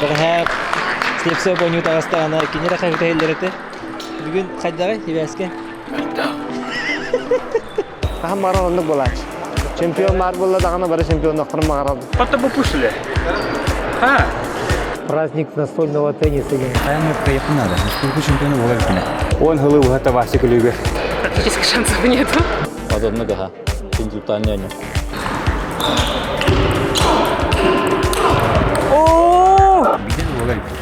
Бэҕэһээ Слепцов оонньуу таҕыстаҕына кини эрэ хаһыытаһыллар этэ. Бүгүн хайдаҕый сибээскэ? Хаһан баҕарар оннук буолааччы. Чемпион баар буолла даҕаны бары чемпионнохторун баҕарабын. Потом выпустили. А, Праздник настольного тенниса диэн. Хайан кайыппын надо. Республика чемпиона буола иликкинэ. Он хылы уһата Вася күлүгэр. Практически шансов нету. Подобно гаха. Интеллектуальный оонньуу. Биирдэ буола иликпин.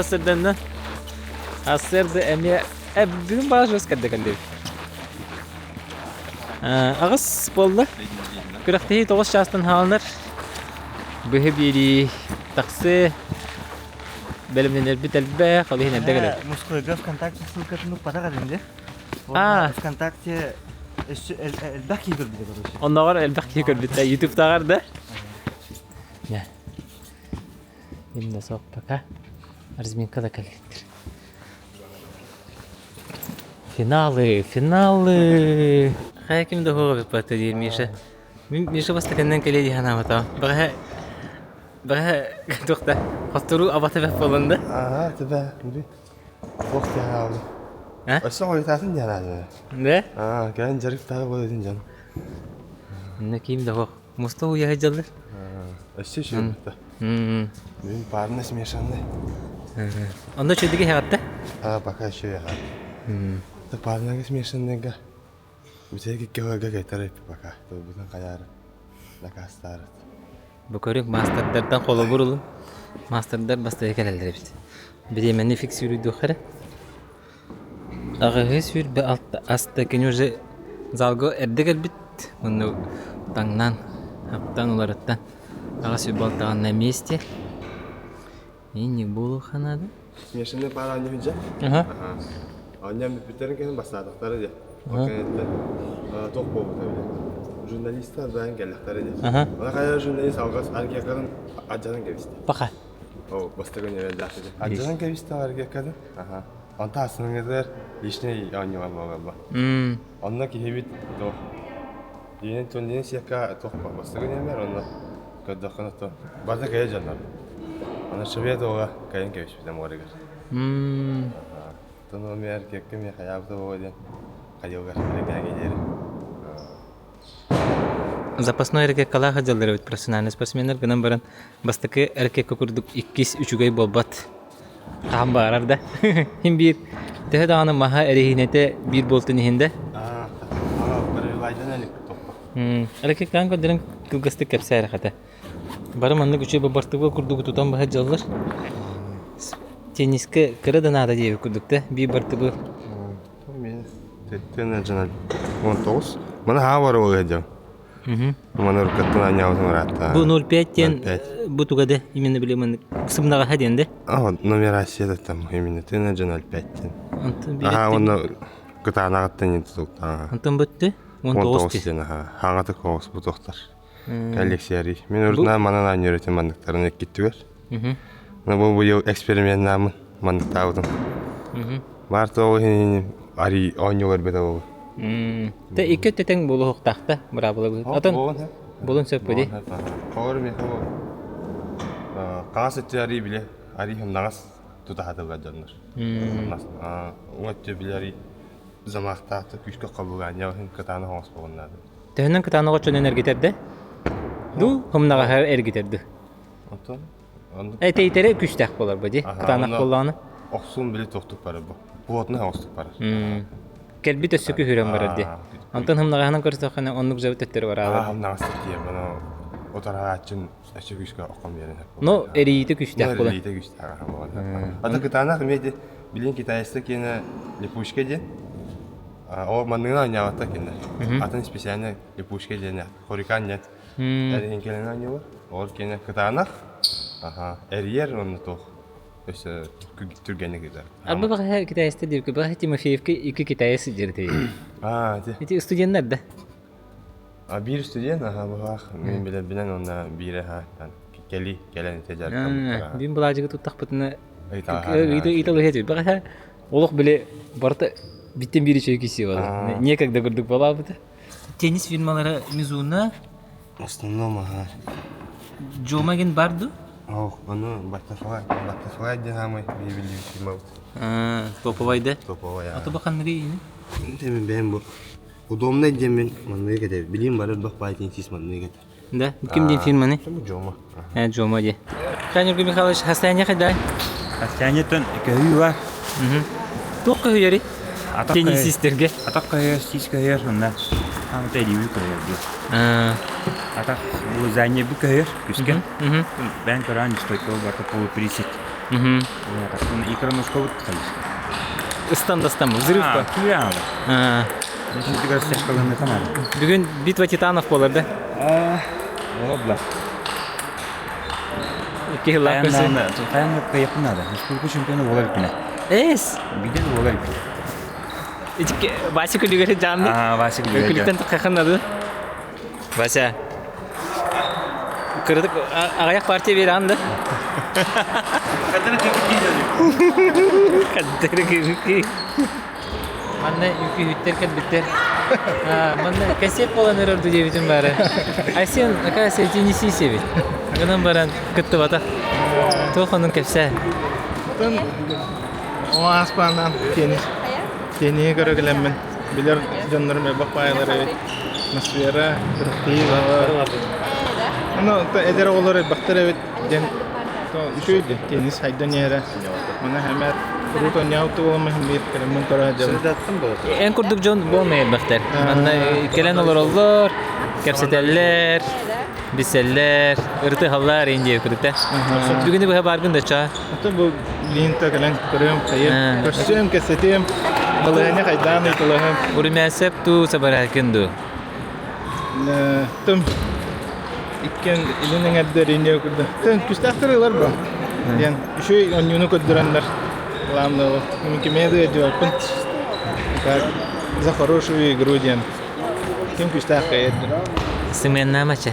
Сырданна. Сарсыарда эмиэ э, бүгүн баҕас жестко кэллибит. Аҕыс буолла. Күрэхтэһии тоҕус чаастан хааланар. Быһа биэрии тахсыы бэлэмнэнэрбит элбэх, ол иһин эрдэ кэлэр. Мужскойга ВКонтакте ссылкатын укпатах этим де. Аа. ВКонтакте өссө элбэх киһи көрбүтэ короче. Оннооҕор элбэх киһи көрбүт Ютубтааҕар да. Именно суох пока. Разминка да кэлиттир. Финалы, финалы. Хайа ким да хуга биппата диир Миша. Миша бастакыннан кэлиэ дии санаабатаҕым. Бэҕэһээ бэҕэһээ туох да хотторуу абата бэрт буолан да. Аа, тебе, би. Туох диэн аалый? А? Өссө хойутаатын диэн аалый. Да? Аа, кэлэн дьарыктаах буолатын дьон. Инна ким да хуох. Муста уйаһы дьаллар. Өссө үчүгэй Бүгүн парно смешанный. Онно үчүгэйдик иһэҕитте? А, пока еще я. Да парного смешанныйга. Бүтэйик икки ыга кайтар пока. Тойбутун хайаары. Накастаарыт. Бу көрүҥ маастардардан холобур ылын. Маастардар бастакы кэлэллэр эбит. Бириэмэни фиксируйдуохха эрэ. Аҕыһы 26 аста кини уже залга эрдэ кэлбит. Мунну таҥнан, хаптан уларыттан. Аҕыс 26 на месте. Инник буолуохха наада. Смешанный пара оонньуу дьэ. Аха. Оонньоон бүппүттэрин кэннэ бастаатахтара дьэ. Ол кэнниттэн туох буолбута бile. Журналистар баан кэллэхтэрэ дьэ. Аха. Ана хайа журналист алгас аргиаккатын адьанан кэбистэ. Пока. О, бастакы ньэвэллээх дьэ. Адьанан кэбистэ аргиаккатын. Аха. Онто астыныгытыгар личный оонньуулар буолаллар. Онно киһибит туох диинин тундин сиэкка туох бастакы ньэмэр онно көрдөххүнэ то барыта кэйэ дьоннор. Аны швед уола кайын кэбиспитэ муорыгар. Оттон номер кекке ми хайаабыта буолуо диэн хайылгар эргээҥи диэри. Запасной ракеткалаах дьаллар эбит профессиональный спортсменнар гынан баран бастакы ракетка курдук иккис үчүгэй буолбат. Хаһан баарар да. Хин биир төһө даҕаны маһа эрэһиинэтэ биир буолтун иһин да. Аа, Ракеткаан көрдөрөн кылгастык кэпсээ эрэ хата. Бары маннык үчүгэй бартыбыал курдугу тутан баһа дьаллар. Теннискэ кыра да наада диэбит курдук да биир бартыбыал. Мен тэттэн дьонал 19. Маны хаа бар ол дьон. Маны уруккаттан аанньаабытым ыраатта. Бу 0,5 диэн бу туга да именно били маннык сымнаҕаһа диэн да. А, нумерация там именно ты на 0,5 диэн. Онтон Аха, уонна кытаанаҕыттан диэн тутулуктааҕа. Онтон бүттү. 19 19 диэн аха. Хаҥатык оҕус бу тохтор. Коллекциярий. Мин урутунан манан аанньыр этим манныктарын эккиттүгэр. Но бу быйыл эксперименнаамын манныктаабытым. Баар тоҕо иһин ари оонньуулар бөтө буолу. Тэ икки өттө тэҥ буолуохтаахта быраабыла быһыт. Атын булун сөп дии. Холор миэхэ бу хаҥас өттү ари биле ари хымнаҕас тутаһатыллар дьоннор. Уҥа өттү биле ари замахтаахта күүскэ хобугаанньа кытаанах оҥос буолуннаады. Төһөнөн кытаанах оччонон эргитэрдэ? Ду хымнаҕаһар эргитэрди. Онтон оннук Этэйтэре күүстээх буолар бу дии. Кытаанах буоллаҕына. Охсуун били тохтук барар бу. Плотно оҕустук барар. Кэлбит өссө күһүрэн барар дии. Онтон хымнаҕаһынан көрсөххүнэ оннук дьабыт төттөрү бараалар. Хымнаҕас тиийэн мана утарааччын өссө күүскэ окком биэрэн. Ну, эрийиитэ күүстээх буолар. Эрийиитэ күүстээх буолар. Ата кытаанах эмиэ ди билин китайста киэнэ липучка диэн. Ол манныгын оонньообото кинилэр. Атын специально липучка диэн хурикан диэн. Эриһин кэлэн оонньуулар. Ол киэнэ кытаанах. Аха, эрийэр уонна туох өссө түргэнник ыытар. Арба баҕаһа китайста диэбиккэ баҕаһа Тимофеевка икки китая сылдьар этэ. Аа, ити. Ити студеннар да? А биир студент, аха, баҕах, мин билэрбинэн уонна биирэ, аха, кэли, кэлэн ити дьарыктаммыттара. Бин былаадьыгы туттахпытына. Ыйталыһа түбэҕэ олох били барыта биттен биир үчүгэй киси буолар. Некогда курдук буолаабыта. Теннис фирмалара Мизуна Основном аһар. Джома ген бар ду? Ох, ону Butterfly, Butterfly диэн хаамай биһибилии фирмабыт. Топовай да? Топовай. Ата бу ханныгы ини? Мен бэйэм бу удобный диэммин манныгы кэтэбит. Билим бары бах баай теннисист манныгы кэтэр. Да? Ким диэн фирманы? Джома. Джома диye. Юрий Михайлович, хастайня хайдай? Хастайнеттан көһүү бар. Туох көһүйэри? Теннисистерге. Атах көһүйэр, сис көһүйэр, онна хаамыта илиибит көһүйэр диye. Атах бу здание бу көһүйэр, күскэ. Бэйэн көрөөн стойка барта полуприсед. Икронушка вот хайыр. Ыстан дастан взрыв па? Бүгүн битва титанов болар да? Олобла. Икки хыллаах көрсө. Хайан кыйыппын надо. Республика чемпионы болар күнэ. Эс! Биден болар күнэ. Ички Вася күлүгэр жаанды. Аа, Вася күлүгэр. Күлүктэн тахханнады. Вася. Кырдык аҕыйах партия биэрэн да. Каддары кыргы. Манна үкүһүттэр кэлбиттэр. Манна кассет буолан эрэр диэбитим баара. Айсен, оказывается, теннисист эбит. Гынан баран кыттыбатах. Туох онун кэпсээ. О аспаанан теннис. Тенниһи көрө кэлэммин билэр дьоннорум элбэх баайалар эбит. Атмосфера, кырыктыы баҕар. Ону эдэр оҕолор элбэхтэр эбит диэн үчүгэй дии. Теннис хайдан иһэрэ. Маны эмээр урут оонньообут буоламмын биир кэлэммин көрө сылдьабын. Эн курдук дьон буолмай элбэхтэр. Манна кэлэн олороллор, кэпсэтэллэр, билсэллэр, ырытыһаллар индия курдук Бүгүнү быһа бааргын да чаа. Ото бу линта кэлэн көрүөм, хайыам, көрсүөм, кэпсэтиэм, балаһыанньа хайдаан ыйыталаһыам. Урумясеп туу сабаракын ду. Тым иккен илин эҥэрдэр индия курдук. Тын күстээхтэр ылар бу. Диэн үчүгэй оонньууну көрдөрөннөр главное кимээ да дьуоппун. Так за хорошую игру диэн. Ким күстээх кыайар Сымыаннаамача.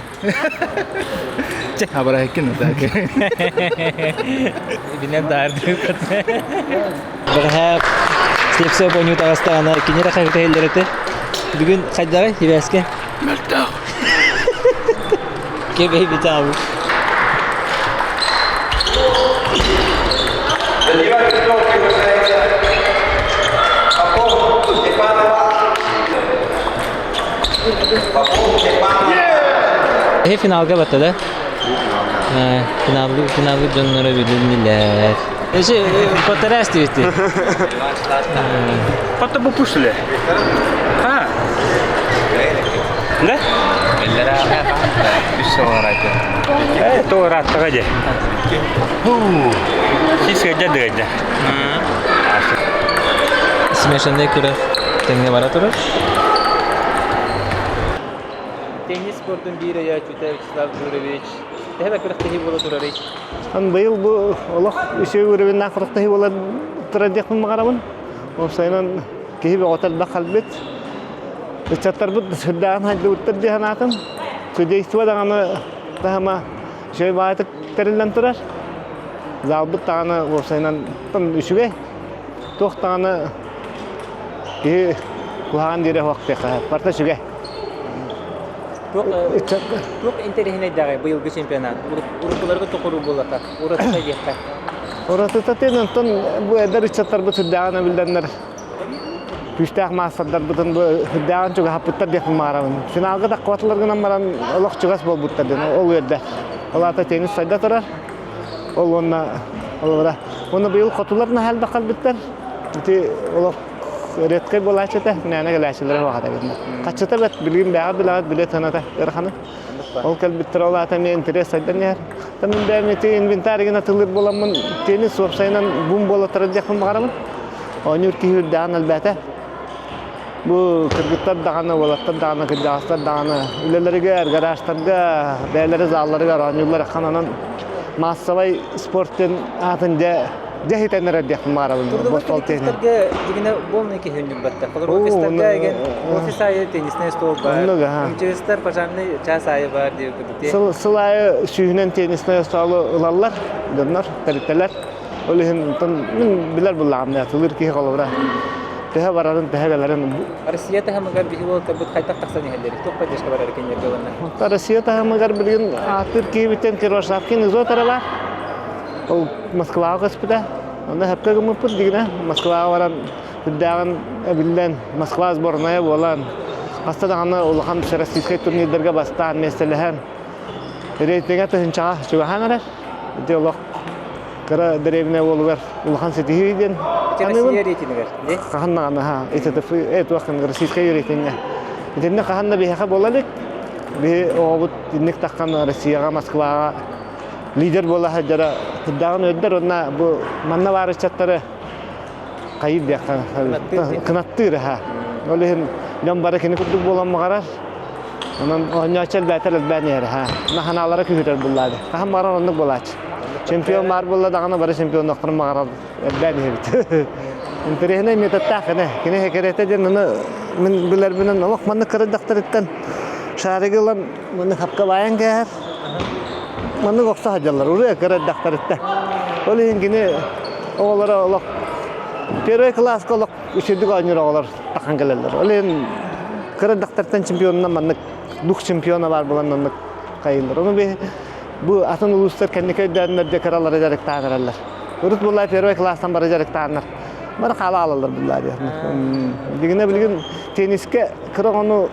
Абарайкин так. Билэн даардыы. Бэҕэһээ Слепцов оонньуу таҕыстаҕына кини эрэ хаһыытаһыллар этэ. Бүгүн хайдаҕый сибээскэ? Мөлтөх. Кэбэйбит аабыт. Эһи финалга батта да? Финалга, финалга дьонноро билиннилэр. Эши потарас диэти. Потом бы пушили. А? Да? Э, то раттаға де. Сиске деді. Смешанный күрэх тэҥҥэ бара турар. Теннис спордун биир өйөөччүтэ Вячеслав Журович. Төһө күрэхтэһии буола турарый? Ан быйыл бу олох үсүө уровеннаах күрэхтэһии буола турар диэхпин баҕарабын. Уопсайынан киһи бөҕөтө элбэх халбит. Ыччаттарбыт сүрдээҕин хайдыбыттар дии санаатым. Судейство даҕаны таһыма үчүгэй баҕайытык тэриллэн турар. Залбыт даҕаны уопсайынан үчүгэй. Туох даҕаны киһи куһаҕан диирэ суох диэххэ барыта үчүгэй. Туох интэриэһинэйдээҕий быйылгы чемпионат? Уруккуларга тоҕуруу буоллаха, уратыта диэххэ. Уратыта диэн онтон бу эдэр ыччаттарбыт сүрдээҕин эбиллэннэр күүстээх маастардарбытын бу сүрдээҕин чугаһаппыттар диэхпин баҕарабын. Финалга таххыбатылар гынан баран олох чугас буолбуттар диэн ол үөрдэ. Ол аата теннис сайда турар. Ол уонна олора. Уонна быйыл хотулар наһаа элбэх кэлбиттэр. Ити олох редкай буолааччы этэ, мээнэ кэлээччилэрэ суох этэ гынна. Хаччыта бэт, билигин бэҕэ билэҕит билет сыаната ыарахана. Ол кэлбиттэр ол аата эмиэ интерес сайдан иһэр. Та мин бэйэм ити инвентарь гына тыллыр буоламмын теннис уопсайынан бум буола турар диэхпин баҕарабын. Оонньуур киһи үрдээҕин элбээтэ. Бу кыргыттар даҕаны, уолаттар даҕаны, кырдьаҕастар даҕаны үлэлэригэр, гаражтарга, бэйэлэрэ залларыгар оонньууллар хананан маассабай спорт диэн аатын дьэ дьэ хитэн эрэр диэхпин баҕарабын. Трудовой коллективтарга дьигинэ полный киһи өннүрбэттэр. Холобур офистарга еген офис аайы теннисный стол бар. МЧСтар пожарный час аайы бар диye курдук. Сыл, сыл аайы сүүһүнэн теннисный столу ылаллар, дьоннор, тэрилтэлэр. Ол иһин онтон мин билэр буллаҕым атылыыр киһи холобура төһө барарын, төһө кэлэрин. Россия таһымыгар биһи уолаттарбыт хайдах тахсан иһэллэр? Туох поддержка барар кинилэргэ уонна? Россия таһымыгар билигин ааттыыр киһибиттэн Кировшапкин Изотара бар. Ол Москваҕа көспүтэ. Онно сөпкө гыммыппыт дигинэ Москваҕа баран үрдээҕин эбиллэн Москва сборная буолан хаста даҕаны улахан всероссийскай турнирдарга бастаан миэстэлэһэн рейтингэ тыһыынчаҕа чугаһаан эрэр. Ити олох кыра дэриэбинэ уолугар улахан ситиһии диэн Россия рейтингер. Хаһан даҕаны ха ИТТФ туох российскай рейтингэ. Итиннэ хаһан да биһиэхэ буола илик. Биһи оҕобут инник таххан Россияҕа, Москваҕа лидер буола сылдьара кырдааҕын өйдөр уонна бу манна баар ыччаттары хайыр диэххэ кынаттыыр аха. Ол иһин дьон бары кини курдук буолан баҕарар. Онон оонньооччу элбээтэр элбээн иһэр аха. Наһанаалара күүһүрэр буллаады. Хаһан баҕарар оннук буолааччы. Чемпион баар буолла даҕаны бары чемпионнохторун баҕарар элбээн иһэбит. Интэриэһинэй методтаах кини. Кини хекерете диэн аны мин билэрбинэн олох маннык кырыйдахтарыттан шаригы ылан маннык хапка баайан кээһэр. Маннык охсо сылдьаллар, уруу кыра эрдэхтэриттэн. Ол иһин кини оҕолоро олох первый класска олох үчүгдүк оонньуур оҕолор тахан кэлэллэр. Ол иһин кыра эрдэхтэриттэн чемпионунан маннык дух чемпиона баар буолан маннык хайыыллар. Ону би бу атын улуустар кэнники өйдөөннөр дьэ кыралары дьарыктаан эрэллэр. Урут буолла первый класстан бары дьарыктааннар. Бары хаала алаллар буллаа диэн. Билигин билигин теннискэ кыра оҕону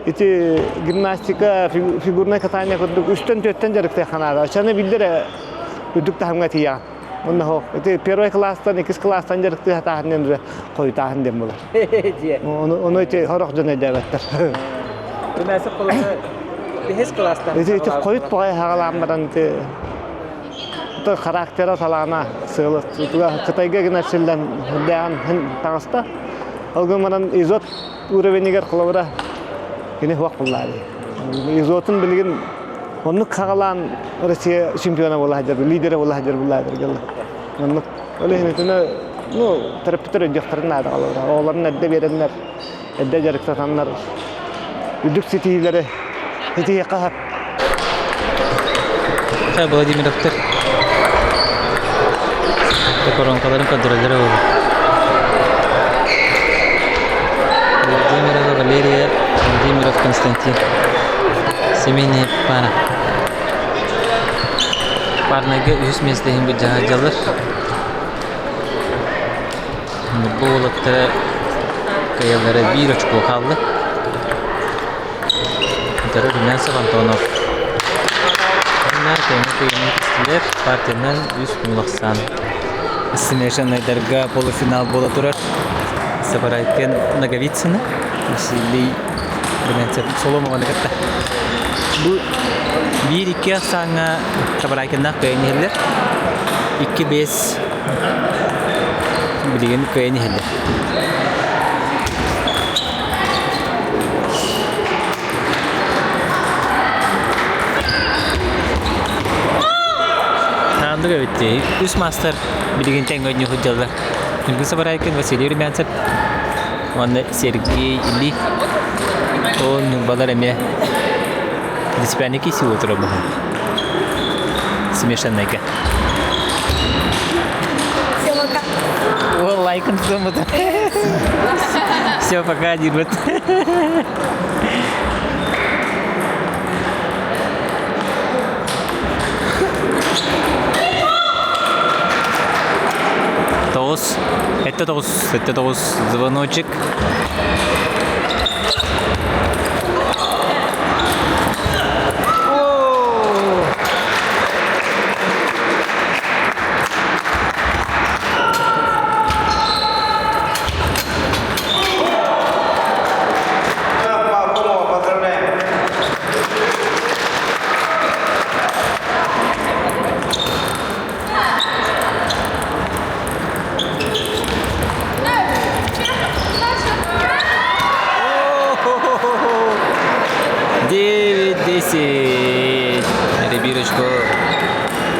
ити гимнастика, фигурное катание курдук үстэн-түөртэн дьарыктыахха наада. Оччону биллэр үрдүк таһымҥа тиийэҕин. Онно хоох. Ити первый класстан, иккис класстан дьарыктыы сатааһын диэн уже хойутааһын диэн буолар. Ону, ону ити сорох дьон өйдөөбөттөр. Гимнастика холобура бэһис класстан Ити ити хойут баҕайы хаҕалаан баран ити характера талаана сыалы Кытайга гына силлэн үрдээҕин таҕыста. Ол гынан баран изот уровенигэр холобура кини суох буллаа дии. Изотун билигин оннук хаҕалаан Россия чемпиона буола сылдьар, лидерэ буола сылдьар буллаа дэргэллэ. Оннук. Ол иһин итини ну төрөппүттэр өйдүөхтэрин наада холобура. Оҕолорун эрдэ биэрэннэр, эрдэ дьарыктатаннар үрдүк ситиһиилэри ситиһиэххэ сөп. Владимировтар коронкаларын көрдөрөллөрө буолуо. Владимирова Валерия, Владимиров Константин. Семейная пара. Парнайга үһүс миэстэ иһин былдьаһаллар. Бу уолаттара кыайаллара биир очко хаалла. Утары Румянцев Антонов. Уонна тэҥҥэ кыайыыны түстүлэр. Партиянан үс мулахсан. Смешаннайдарга полуфинал буола турар. Сабарайкин Ноговицына, Василий Румянцев Соломоҕаны кытта. Бу биир-икки ахсааҥҥа Сабарайкиннаах кыайан иһэллэр. Икки-биэс билигин кыайан иһэллэр. Таандык эбит дии. Үс маастар билигин тэҥҥэ оонньуу сылдьаллар. Ньургун Сабарайкин, Василий Румянцев уонна Сергей Ли. Ол ньурбалар эмиэ принципиальный киирсии турар быһыы. Смешанныйга. О, лайкын тутаммыт. Все, пока, диирбит. Тоҕус, этте тоҕус, этте тоҕус, звоночек. Девять, десять. Ребирочку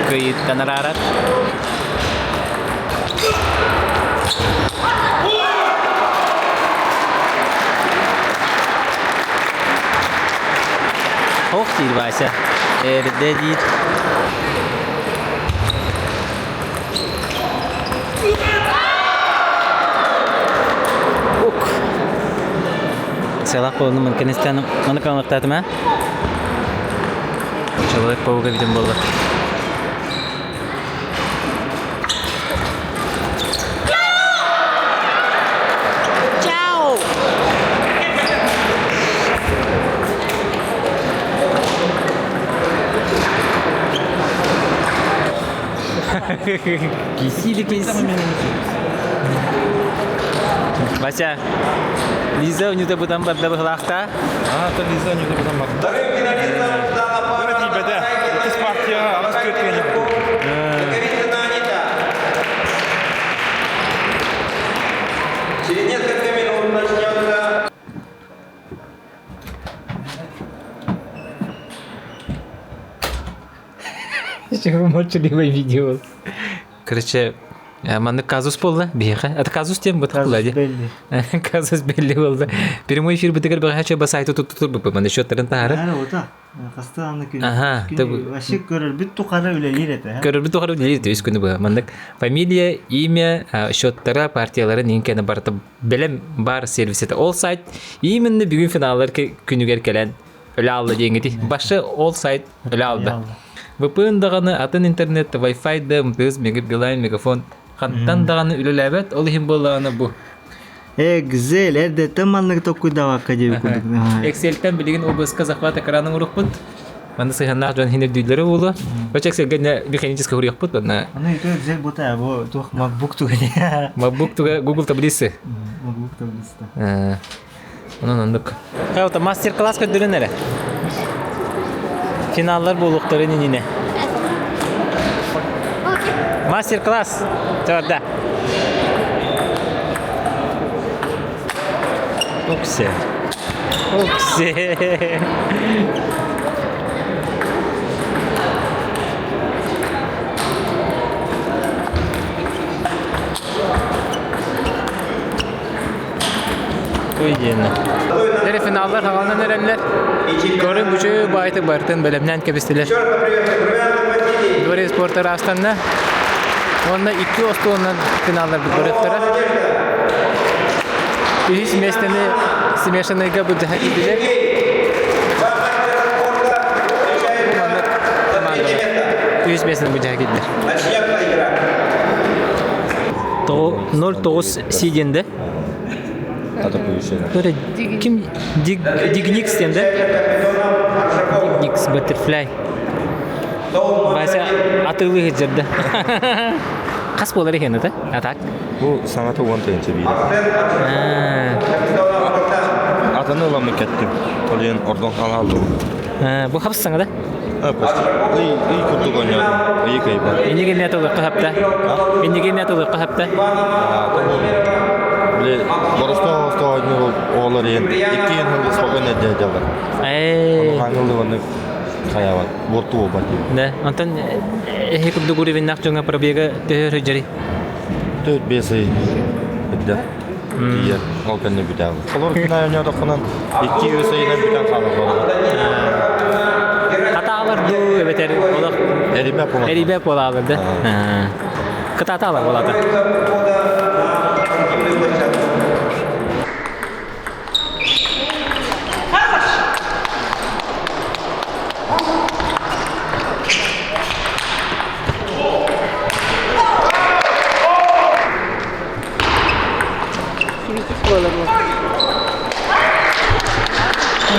кыйыттан араарар. Ох диир Вася. Эрдэ диир. Акциялаах буолуну мын кэнистэн маны каҥлыктаатым аа. Человек-паук эбитин буолла. Чао! Кисили киси. Вася, Лиза унюта бутан барда быһылаахта. А, то Лиза унюта бутан барда. Бара тиийбэтэ. Иккис партияҕа аҕыс түөрт Через несколько минут начнется Молчаливое видео. Короче, маннык казус буолла биһиэхэ. Это казус тем бытык буолла дии. Казус белли буолла. Прямой эфир бытыгар бэҕэһээ ба сайты туттутур бу маны счеттарын таһары. Хаста аны күн. Ага. Вообще көрөрбүт тухары үлэлиир этэ. Көрөрбүт тухары үлэлиир үс күнү быһа. Маннык фамилия, имя, счеттара, партиялары нинкені барыта бэлэм бар сервис это. Ол сайт именно бүгүн финаллар күнүгэр кэлэн өлө алла диэҥити. Башы ол сайт өлө алда. VPN даҕаны атын интернет, Wi-Fi да, МТС, Билайн, Мегафон хантан даҕаны үлэлээбэт, ол иһин буоллаҕына бу. Excel эрдэттэн маннык токкуйдавакка диэбит курдук. Excelтэн билигин ОБС-ка захват экраны урукпут. Манна сыһыаннаах дьон иһин үрдүүллэрэ буолуо. Бача Excelгэ механически хуруйахпыт онна. Аны ито Excel бута бу туох MacBook туга. MacBook туга Google таблицы. MacBook таблица. Онон оннук. Хайа мастер-класс көрдөрөн эрэ. Финаллар буолуохтарын иннинэ. Мастер-класс. Чорда. Уксе. Уксе. Туй диэнэ. Дere финаллар хаҕаланан эрэллэр. Көрүн бүчү баайтык барытын бэлэмнээн кэбистилэр. Дворец спорта ыраастанна. Уонна икки остуолунан финалларбыт барыттара. Үһүс миэстэни смешанныйга былдьаһа киирдилэр. Үһүс миэстэни былдьаһа киирдилэр. 09 Си диэн да? Ким Дигникс диэн да? Дигникс Butterfly. Вася атыылыы сылдьар да. Хас буолар иһэн это? А так? Бу саҥата уон тыһыынча биир. Атыны ыламмын кэттим. Ол иһин ордон хааллым. Бу хапс саҥа да? Ый, ый курдук оонньоотум. Ыйы кыайбат. Инники эмиэ атылыахха хапта. Инники эмиэ атылыахха хапта. Били боростуой оҕосто оонньуур оҕолор иһин икки иһин спокойно дьаллар. Ээ. Хаҥылы оннук хайаабат, буорту буолбат диэн. Да, онтон эһи курдук уровеннаах дьоҥҥо пробега төһө өрө 4-5 ый эрдэ тиийэр, ол кэннэ бүтэҕин. Олор күн аайы оонньоотоххунан 2-3 ыйынан бүтэн хаалар Хатаалар дуу эбэтэр олох Эрибэ буолар. Эрибэ буолаалар да. Кытаатаалар буолаата.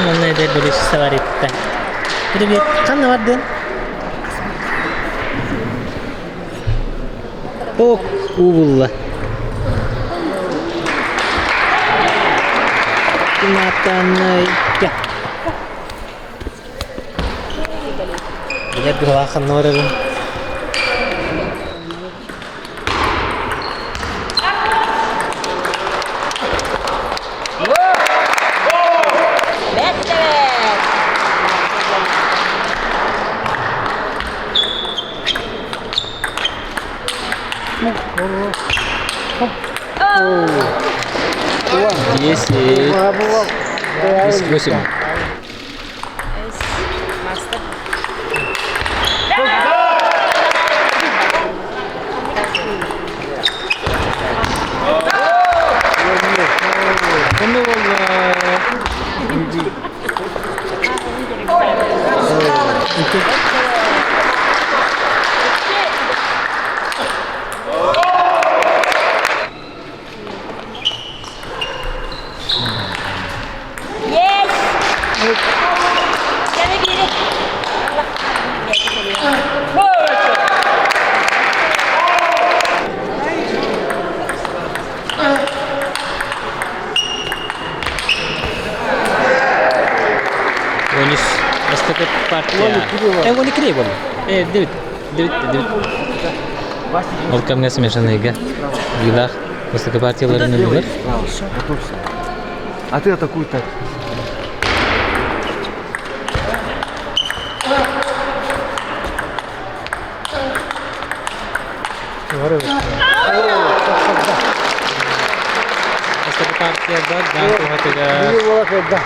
Манна эдэр бөлүсүсэ бар итта. Привет, ханна бардын? Ок, уу булла. Киматанная. Билэр быһалаах ханна барарын. 10, 8. Онно буолла. партия. Э, 12 болды. Э, дебит, дебит, дебит. Ол кэмҥэ смешанныйга Вилах бастакы партияларын ыллылар. А ты атакуй так. Бастакы партия Богдан туһатыгар.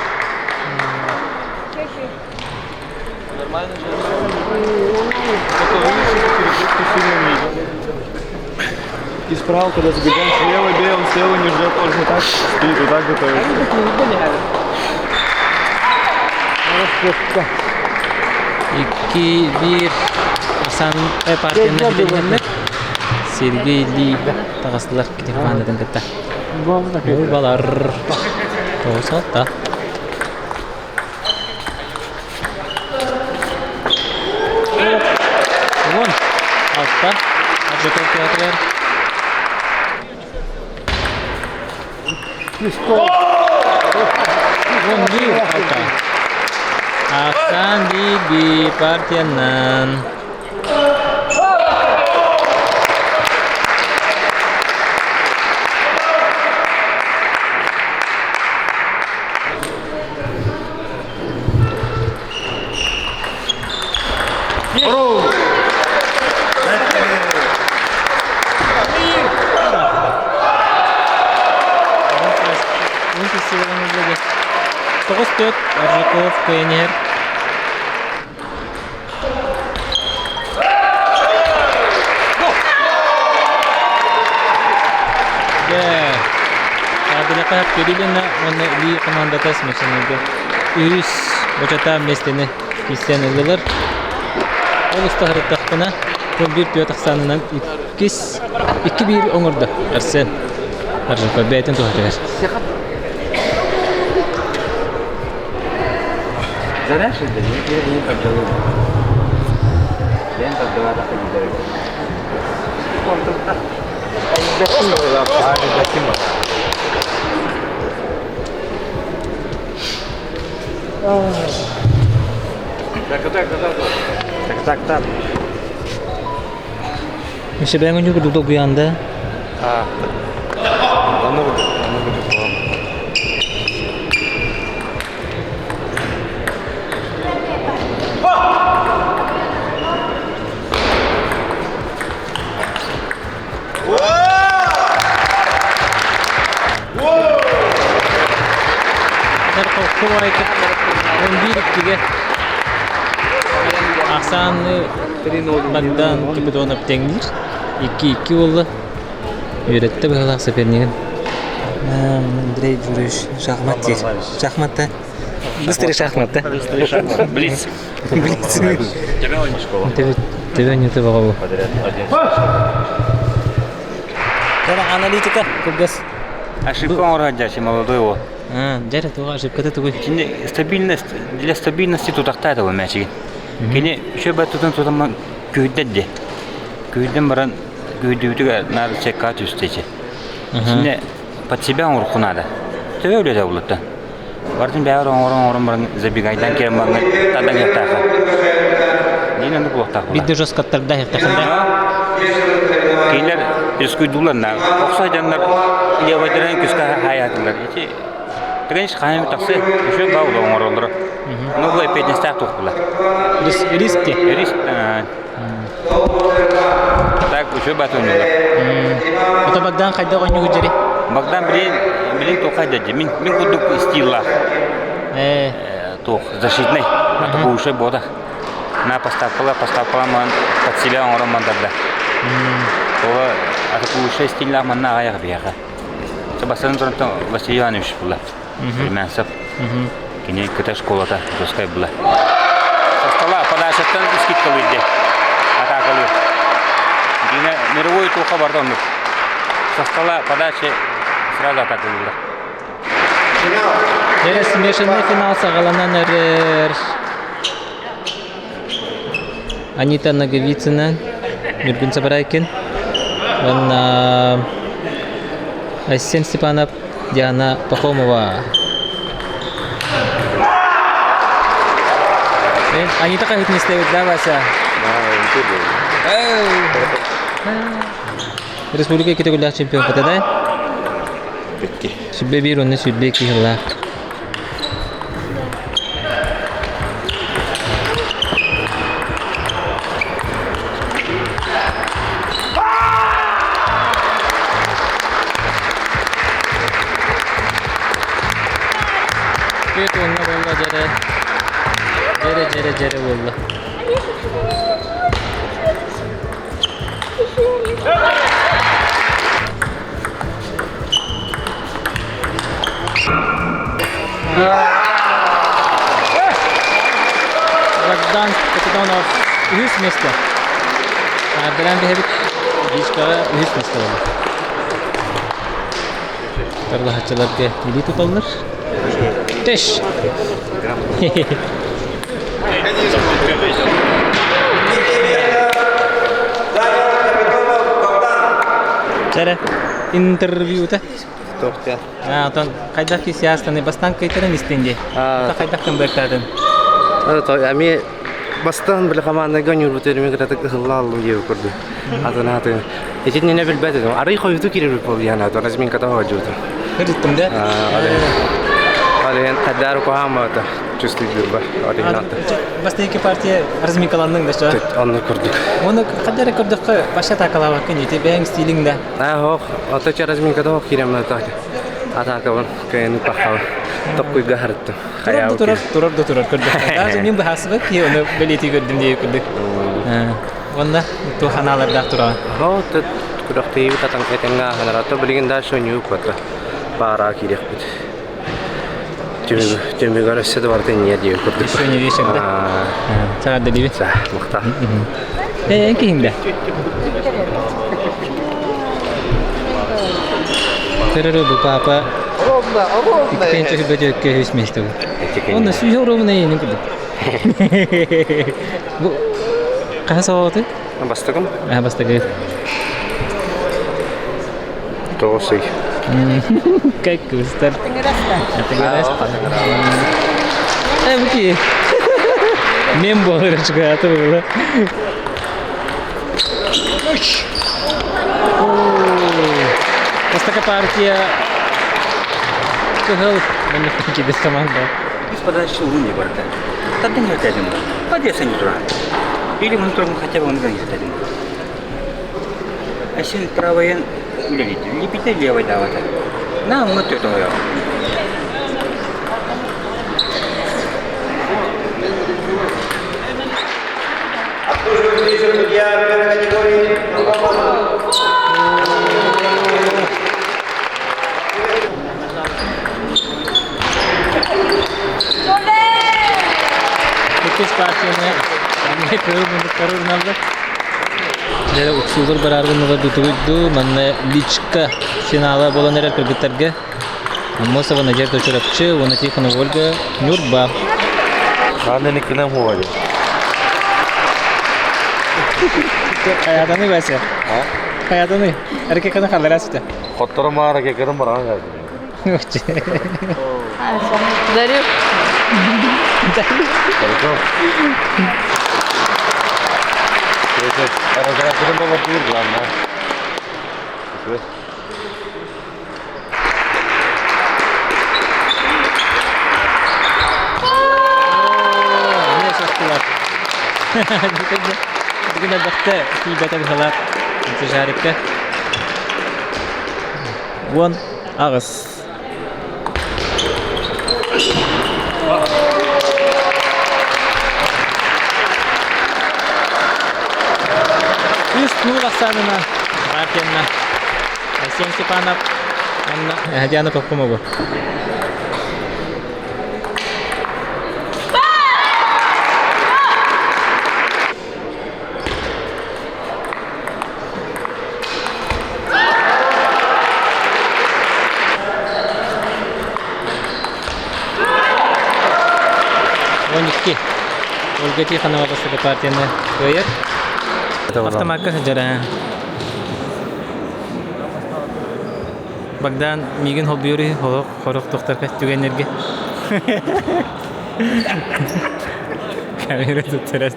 И справа, когда забегаем слева, бей, он слева не ждет, он же так стоит, вот так готовится. Икки биир Сан партияны бүтэннэр Сергей Ли таҕыстылар кини командатын кытта. Балар. 96. 16. Аржаков театрыгар. 11 алта. Ахсан Биби партиянан. 9-4 Аржаков кыайан Аадылака Кириллина уонна Ли командата смешанныйга үһүс бочата миэстэни киирсэн ыллылар. Ол устаһырыттахпына 11 түөрт ахсаанынан иккис 2-1 оҥордо Арсен Аржаков бэйэтин туһатыгар. Задача да, я не поддалу. Лента была Так, так, так. Миша бэйэҥ онньуу курдук долгуйаанда. Онно курдук, онно курдук буолан. 11-2-ге Ахсааны Богдан Капитонов тэҥниир. 2-2 буолла. Үөрэттэ быһалаах сопернигин. Андрей Юрьевич шахмат диир. Шахматта. Быстрее шахмат, да? Блиц. Блиц. Тебе не ты баҕабы. Аналитика кылгас. Ошибка оҥорор дьэ, молодой уол. Дьэ, туга ошибката тугуй? Кини стабильность, для стабильности тутахтаата ол мээчигин. Кини үчүгэй тутан тутан күүрдэр дии. Күүрдэн баран күүрдүбүтүгэр наар чекка түстэ ичи. Итиннэ под себя оҥорукку наада. Төбө үлэтэ булуттан. Барытын бэйэҕэр оҥорон оҥорон баран забегайдан киирэн баран тардан иһиэхтээххин. Диин оннук буолуохтаах буолар. Биирдэ жесткаттарда иһиэхтээххин да? Кинилэр рискуйдуулар на. Охсо дьоннор левайдарын күскэ хаайаатылар. Ити Тренч хаһан тахсы үчүгэй баа оҥороллоро. Ну бу эппиэтинэстээх туох буолар. Риск риск Риск Так үчүгэй баа туһуннулар. Ото Богдан хайдах оонньуугут дьэри? Богдан билин билин туохха дьэ мин мин курдук стиллаах. Э Туох защитный. Атакующий буотах. На поставкала поставкала ман под себя оҥорон мандарда. Ола атакующий стиллаах манна аҕайах биһиэхэ. Бастатан туран Василий Иванович була. Румянцев. Кини кыта школата Русскай була. Состола подачаттан скидкалыйды. Атакалыы. Дина мировой туха барда оннук. Состола подачи сразу атакалыылар. Дьэ, смешанный финал саҕаланан эрэр. Анита Ноговицына, Ньургун Сабарайкин уонна Айсен Степанов, Диана Пахомова. Анита хаһыытын истэбит да, Вася? Республика икки төгүллээх чемпион да? Икки. Сүбэ биир уонна сүбэ икки сыллаах. Түөрт уонна буолла дьэрэ. Дьэрэ дьэрэ дьэрэ буолла. Богдан Капитонов үһүс миэстэ. Ардалаан биһэбит Дичкаҕа үһүс миэстэ буолла. Тарлаһаччыларга илии туталлар. Тэш! Чэрэ, интервьюта. Тоқтя. Отон хайдах кисястаны бастан кыйтарын истин дии. Хайдах кымбыртаатын? Ами бастан бile командаға нюрбут өрүмө кытатык ыһылла аллым диэби көрдү. Атын атын. Итиннэ билбэт этим. Арый хойуту кирер бол яна то разминката ходжуту. Кырыттым да? Ален кадар кухамата чувствую ба. Бастайки партия разминкаланның да что? Онны көрдүк. Оны кадары көрдүккө баша такалабаккын ити бэйэҥ стилиң да. А хох, ото разминката хох кирем так. Атакабын кыйын пахабын. Токкуйга харыттым. Турар да турар, турар да турар көрдүк. Даже мен быһаасыбыт ки оны белети көрдүм дии көрдүк. Онна туханалардаах тураҕын. Хо, тет күрөхтейбит атан этеңҥэ аһанарато билигин дальше ньуук бата. Пара киириэхпит. Түмүгэр өссө да барыта инньэ диye курдук. Еще не вечер, да? Саҕа диибит. Махта. Э, киһиҥ да? Көрөрө бу папа Иккенче хүбөтөккө үс месте бу. Онно сүүһэ ровно иинин курдук. Бу хаһан саҕалаатый? Бастакым. Аа, бастакы. Тоҕус ый. Как кыстар. Э, бу ки. Мен буолар чыгааты була. Бастакы партия Кыһыл кидес команда. Без подачи луни барда. Тогда не хотим. Подъезд не тура. Или мы турам хотя бы он не хотим. А син правый үлелейді. Лепите левый давата. На, мы тут Иккис партияны эмиэ кыһыл мундуктары уруналлар. Дьэ, уксуулар барааргыннылар дутугуйду. Манна личка финала буолан эрэр кыргыттарга Аммосова Надежда Чурапчы уонна Тихонова Ольга Ньурба. Хаанын иккинэн хуоҕа Хайатаны Вася? Хайатаны? Эркекканы халлара сыта. Хотторо маара кекерин баран кайдым. Дарю. Хорошо. Арасырын болот главное. Эмиэ состулар. Бүгүн элбэхтэ тиийбэтэ быһалаах жарикка. Уон аҕыс. Үс нуул ахсаанына партиянна Айсен Степанов уонна Диана Попкомова. 12. Ольга Тихонова бастакы партияны кыайар. Автомакка сылдьар. Богдан миигин холбуйур холох хорох тохтарка түгэннэргэ. Камера туттарар.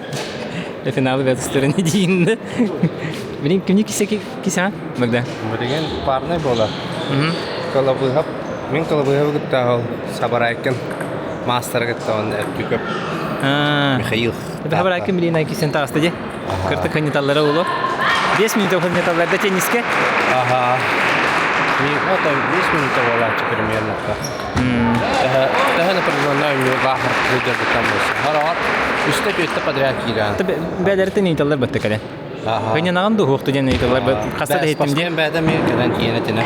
Финалы бәтістері не дейін да. Блин, кімне кисе кисе Богдан? Билигин парный буолар. Кылабыһап, мин кылабыһабы кытта ол Сабарайкин маастары кытта он Эртюков Михаил. Сабарайкин билин айкисен таҕыста дии. Кырты кынньыталлара улу. 5 минут кынньыталларда тенниске. Ага. Ну, там 5 минут буолааччы примерно. Төһө напряженная лаахар сылдьарбыттан буолса. Хороҕор үстэ-түөртэ подряд киирэн. Бээлэртэн ыйыталлар бытта кэлэн. Кынньанаҕын дуу хуохту диэн ыйыталлар хаста да иһиттим диэн. Бэйэтэ мен кэлэн тиийэн этинэ.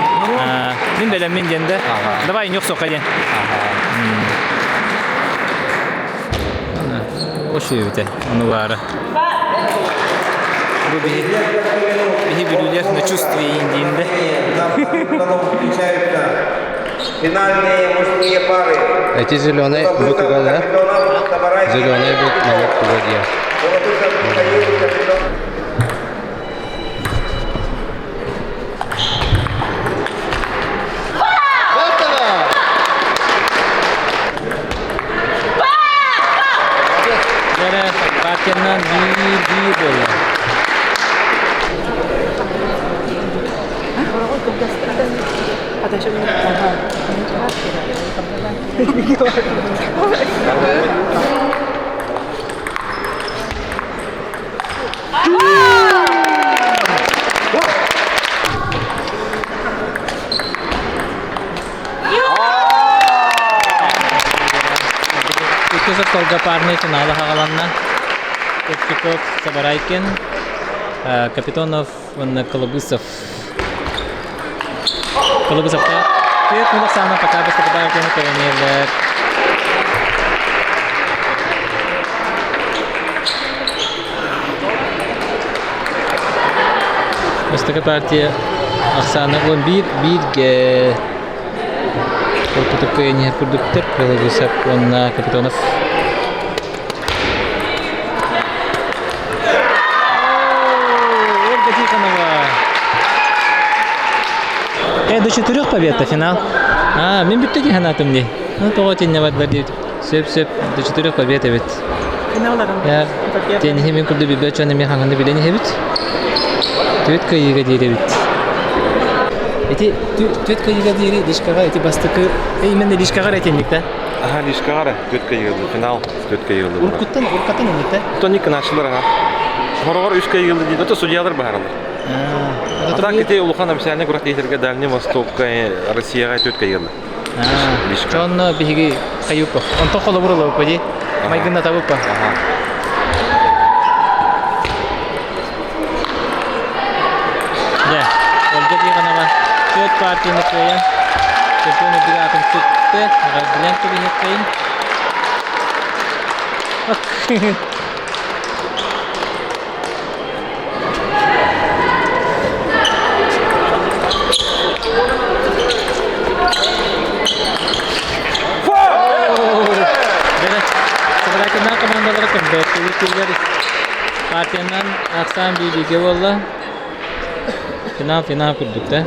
Мин бэлэммин диэн да. Давай ньохсуохха диэн. Ошуйбута ону баара. Бу биһи биһи бүлүүлэр на чувстве диин да. Финальные мужские пары. Эти зеленые будут да? Зеленые будут на воде. Дьэ, партиянан биир-биир буолла. Икки сортолга парный финала хаҕаланна. Коптиков Сабарайкин, Капитонов уонна Колобысов. Колобысовка түөрт мунах саана пока бастакытаах дьону көрөнүөллэр. Бастакы партия ахсаана 11 бииргэ Ортотукка иһэр курдуктар Колобысов уонна Капитонов. Ольга Тихонова. До четырех побед финал. А, мин бүттэ дии санаатым дии. Ну, тоҕо итиннэ бардылар диэбит. Сөп-сөп, до четырех побед эбит. Финалларын. Тенниһи мин курдук билбэт дьон эмиэ хаҥаны билэн иһэбит. Түөрт кыайыыга диэри эбит. Ити түөрт кыайыыга диэри Лишкаҕа ити бастакы именно Лишкаҕа эрэ итинник да? Аха, Лишкаҕа эрэ түөрт кыайыылы, финал түөрт кыайыылы. Уркуттан, уркаттан инник да? Оттон икки началар аха. Хороҕор үс кыайыылы диэн, это судьялар баһаралар. А так ити улахан официальный күрэхтэһиилэргэ Дальний Востокка, Россияҕа түөрт кыайыылы. Чонно биһиги хайыппа. Онтон холобур ылабыппа дии. Майгыннатабыппа. Дьэ, Ольга Тихонова түөрт партияны кыайан, чемпион үрдүк аатын сүктэ, эҕэрдэлээн кэбиһиэххэйин. Сабаракыннан командалара көмбөттүлэр партиянан ахсаан биириигэ буолла. Финал финал курдук да.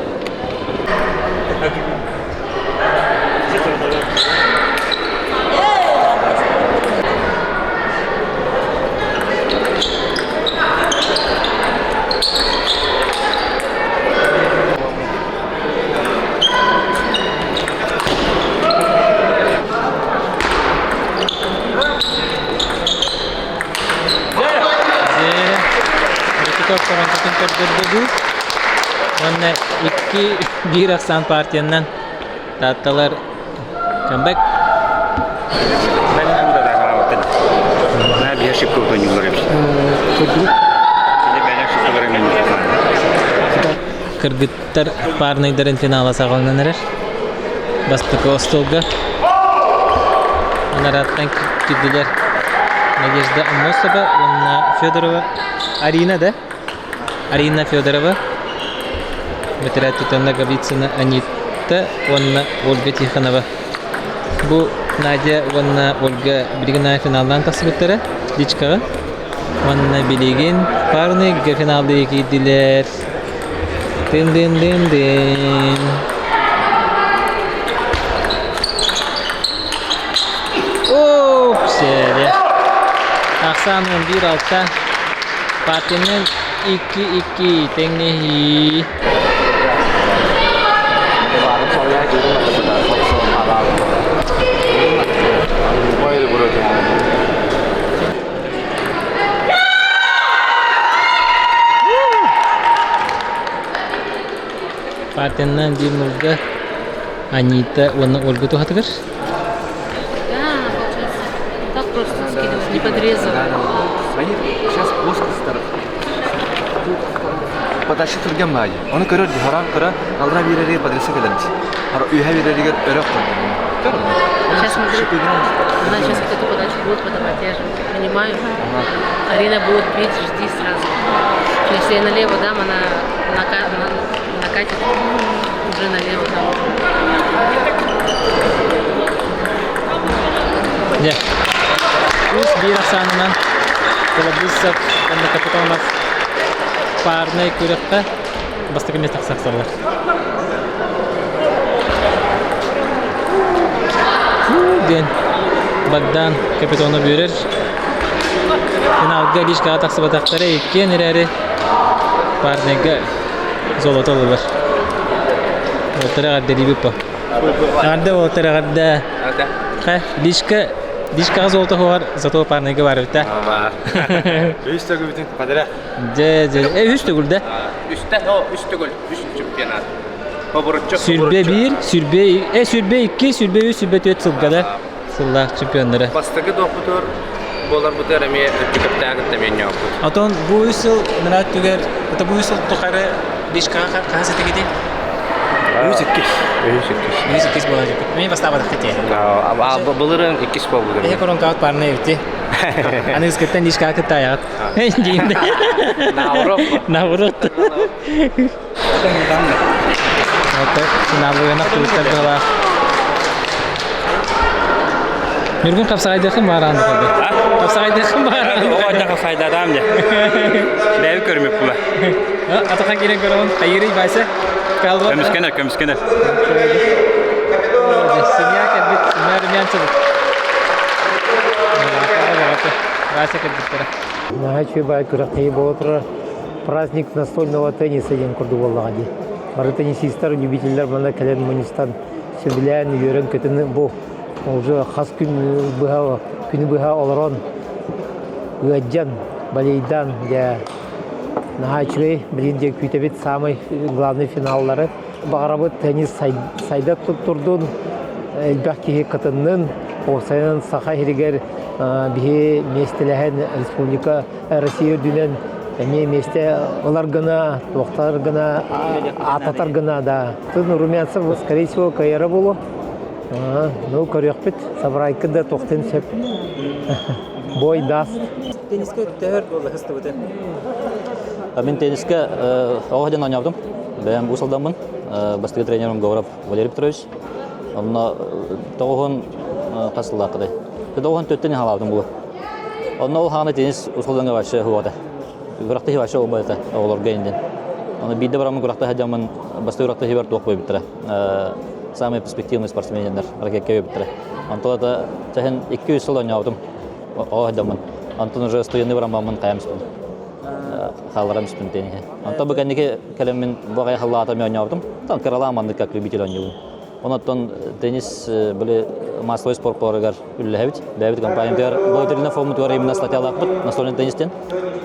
Рыкитов көрдөрдө Уонна икки биир ахсаан партиянан Таатталар камбэк. На биир ошибка утонюлар Кыргыттар парнайдарын финала саҕаланан эрэр. Бастакы остуолга Анараттан кирдилэр Надежда Аммосова уонна Федорова Арина да? Арина Федорова, Бэтэрээт Ноговицына Анита уонна Ольга Тихонова. Бу Надя уонна Ольга билигин финаллаан тахсыбыттара личкаҕа. Уонна билигин парный финаллыы киирдилэр. Дын-дын-дын-дын. Оп, сэрэ. ахсаанынан 1-6. Партиянан 2-2 тэҥнэһии. Партиянан 1-0 Анита уонна Ольга туһатыгар. Да, получается, так просто скидывать, не подрезывая. Они сейчас плоско Подача түргэн баайы. Оны көрөр харан кыра алра биэрери подреса кэлэрди. Үһэ биэрэригэр өрөх Сейчас смотри, она сейчас вот эту подачу будет подавать, я же понимаю. Арина будет бить, жди сразу. Если я налево дам, она накатит уже налево там. Дьэ. Үс биир ахсаанынан Колобусов уонна Капитонов парнай күрэххэ бастакы миэстэ тахсаллар. Диэн Богдан Капитонов үөрэр. Финалга лишкаҕа тахсыбатахтара иккиэн эрээри парнайга золото ыллылар. Уолтара эҕэрдэлиибит по. Эҕэрдэ уолтар эҕэрдэ. Хэ, лишка лишкаҕа золото хугар зато парнайга бар эбит Үс төгүлбүтүн падара. Дьэ, дьэ, э, үс төгүл да? Үстэ, о, үс төгүл, үс чемпионат. Сүрбэ биир, сүрбэ, э, сүрбэ икки, сүрбэ үс, сүрбэ түөрт сылга да сыллаах чемпионнара. Бастакы доппутур буоларбытыгар эмиэ өттүкэптээҕит эмиэ ньооппут. Отон бу үс сыл мына түгэр, это бу үс сыл тухары бишкаға хаһан сэтигити? Үс иккис. Үс иккис. Үс иккис буолар дьүкүт. Мен бастаабатах кете. Былырын иккис болбут. Эһэ коронкаҕыт парна эбити. Аны ыскыттан лишкаға кыттаайаҕыт. Диимде. Наоборот. Наоборот. Финалыгына кыргыттар быһалаах. Ньургун хапсаҕайдыаххын баараан духалды. Хапсаҕайдыаххын баараан. Оҕо хапсайдаатаам дьэ. Бэйэбит көрүмүк була. Атахан киирэн көрөҕүн. Хайырый Вася? Көмүскэнэр, көмүскэнэр. Семья кэлбит, семья Румянцев. Вася кэлбиттэрэ. Наһаа үчүгэй күрэхтэһии буола турар. Праздник настольного тенниса диэн курдук буоллаҕа дии. Бары теннисистар, любителлэр манна кэлэн мунньустан сөбүлээн, үөрэн-көтөн бу уже хас күн быһа күнү быһа олорон ыаддьан, балейдан дьэ наһаа үчүгэй билин диэн күүтэбит самый главный финаллары. Баҕарабыт теннис сайда турдун, элбэх киһи кытыннын, уопсайынан Саха сиригэр биһи миэстэлэһэн республика Россия үрдүнэн эмиэ миэстэ ылар гына, туохтар гына, аататар гына да. Тын Румянцев, скорее всего, кыайара буолуо. Ну, көрүөхпүт, Сабрайкы да туохтан сөп. Бой даст. Тенниске төһөр буолла хыстыбыты? Мин тенниске оҕо диэн оонньообутум. Бэйэм бу сылдаммын. Бастакы тренерим Говоров Валерий Петрович. Онно тоҕуһун хас сыллааххытай? Тоҕуһун төттөн хаалаабытым булу. Онно ол хаана теннис услуганга вообще хуота. Күрэхтэһии вообще буолбат этэ оҕолорго индин. Оны биирдэ бараммын күрэхтэһэ дьаммын бастакы күрэхтэһиибэр туох буойбуттара. Самый перспективный спортсменнэр ракетка буойбуттара. Онтон это чаһын 2-3 сыл оонньообутум. Оҕо сылдьаммын. Онтон уже студенты бараммын хайам испин. Хааларам испин тенниһи. Онтон бу кэнники кэлэммин бу аҕай халлаатам оонньообутум. Там кыралаан маннык как любитель оонньуубун. Онон теннис били массовый спорт боларыгар үллэһэбит. Бэйэбит компаниятыгар благотворительный фондутугар именно статьялаахпыт настольный теннистен.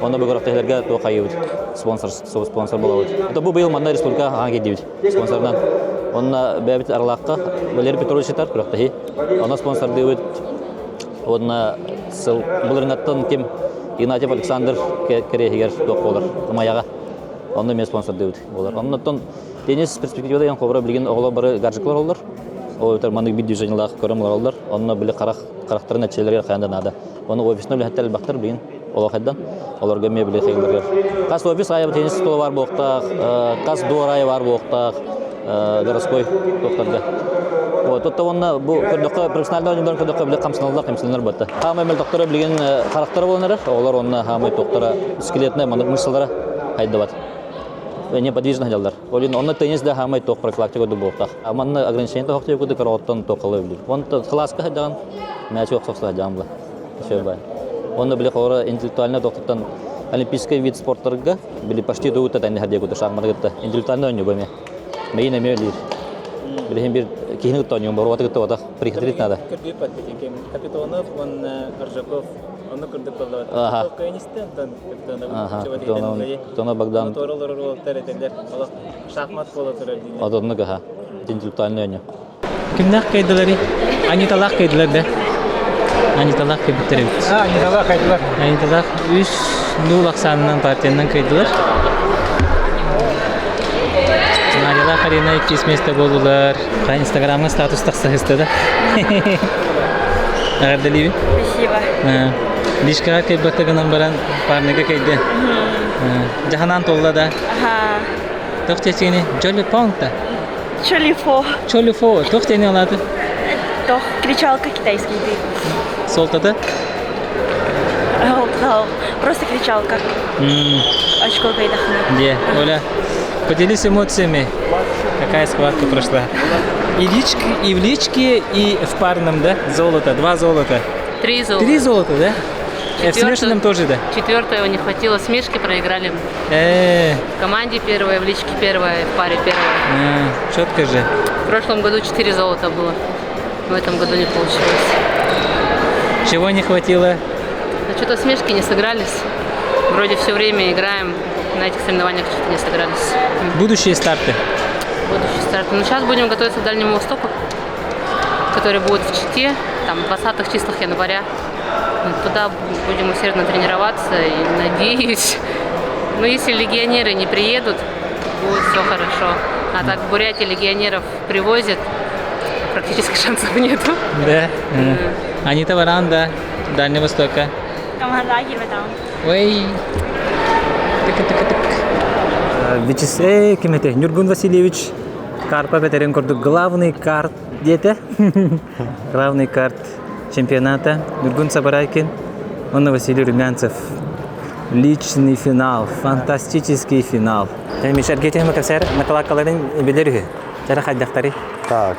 Онно бүгүн тэһилэргэ туох хайыбыт спонсор спонсор болабыт. Это бу быйыл манна республика хаан киирдибит спонсорынан. Онно бэйэбит Аралаахха Валерий Петрович сытар күрэхтэһии. Онно спонсордыыбыт. Уонна сыл былырыҥаттан ким Игнатьев Александр кэриэһигэр туох буолар Ымайаҕа. Онно эмиэ спонсордыыбыт буолар. Оннуттан Теннис перспективада ян холобура билигин оҕолор бары гаджетлар оллор. Ол эбэтэр маннык биир движениелаах көрөн олороллор. Онно били харах харахтарын эчэлэригэр хайан да наада. Оны офисно үлэһиттэр элбэхтэр билигин олох хайдан. Олорго эмиэ били хайылларыгар. Хас офис аайы теннис стола бар буолуохтаах, хас двор аайы бар буолуохтаах, городской туохтарга. Вот, отто уонна бу көрдөххө профессиональный оонньууларын көрдөххө били хамсаналлар хамсаналар батта. Хаамай мөлтөхтөрө билигин харахтара буолан эрэр. Оҕолор уонна хаамай туохтара скелетная маннык мышцалара хайдыбат. неподвижно сылдьаллар. Ол иһин онно теннис да хаамай туох профилактика курдук буолуохтаах. Манна ограничение тоһохтуйа курдук короҕоттон туоххалыы билир. Онтон кылааска сылдьаҕын, мээчи охсохсо сылдьаҕын була. Все бай. Онно били холоро интеллектуальный доктортан олимпийский вид спорттарга били почти дугутта тэннэһэр диэкутта шахматы кытта интеллектуальный оонньуу бу эмиэ. Мейин эмиэ өлүүр. Билиһин бир киһини кытта оонньуум боруота кытта отах прихитрить надо. Капитонов уонна Аржаков Ону курдук боллоо. Аха. Кыайнистен тон Капитонов. Аха, Капитонов Богдан. Туоролорор уолаттар этэллэр. Олох шахмат буола турар дииллэр. Одоннук аха. Интеллектуальный оонньуу. Кимнээх кыайдыларый? Аниталаах кыайдылар да? Аниталаах кыайбыттар эбит. А, Аниталаах кыайдылар. Аниталаах үс нуул ахсаанынан партиянан кыайдылар. Надялаах Арина иккис место буоллулар. Инстаграмҥа статус тахса да. Эҕэрдэлиибин. Спасибо. Личкаҕа кыайбакка гынан баран парныга кыайды. Жаһанан толла да. Ага. Туох чечени? Джоли Понта. Чолифо. Чолифо. Туох тени алады? Тох, кричалка китайский ды. Солтата? Просто кричалка. Очко кайдахна. Где? Оля, поделись эмоциями. Какая схватка прошла? И, лички, и в личке, и в парном, да? Золото, два золота. Три золота. Три золота, да? В смешанном тоже, да? Четвертого не хватило, смешки проиграли. Э, В команде первая, в личке первая, в паре первая. Четко же. В прошлом году четыре золота было. В этом году не получилось. Чего не хватило? А что-то смешки не сыгрались. Вроде все время играем, на этих соревнованиях что-то не сыгрались. Будущие старты. Будущий старт. Ну, сейчас будем готовиться к Дальнему Востоку, который будет в Чите, там, в 20-х числах января. Туда будем усердно тренироваться и надеюсь. Ну, если легионеры не приедут, будет все хорошо. А так в Бурятии легионеров привозят, практически шансов нету. Да. Анита Варанда, Дальнего Востока. Ой. Тык-тык-тык. Вячеслав ким этэй? Нюргун Васильевич Карпов этэрин курдук главный карт диэтэ. Главный карт чемпионата. Нюргун Сабарайкин, он Василий Румянцев. Личный финал, фантастический финал. Миша Аргетин кэпсээр накалакаларын билэр үһү. Чара хайдахтары. Так,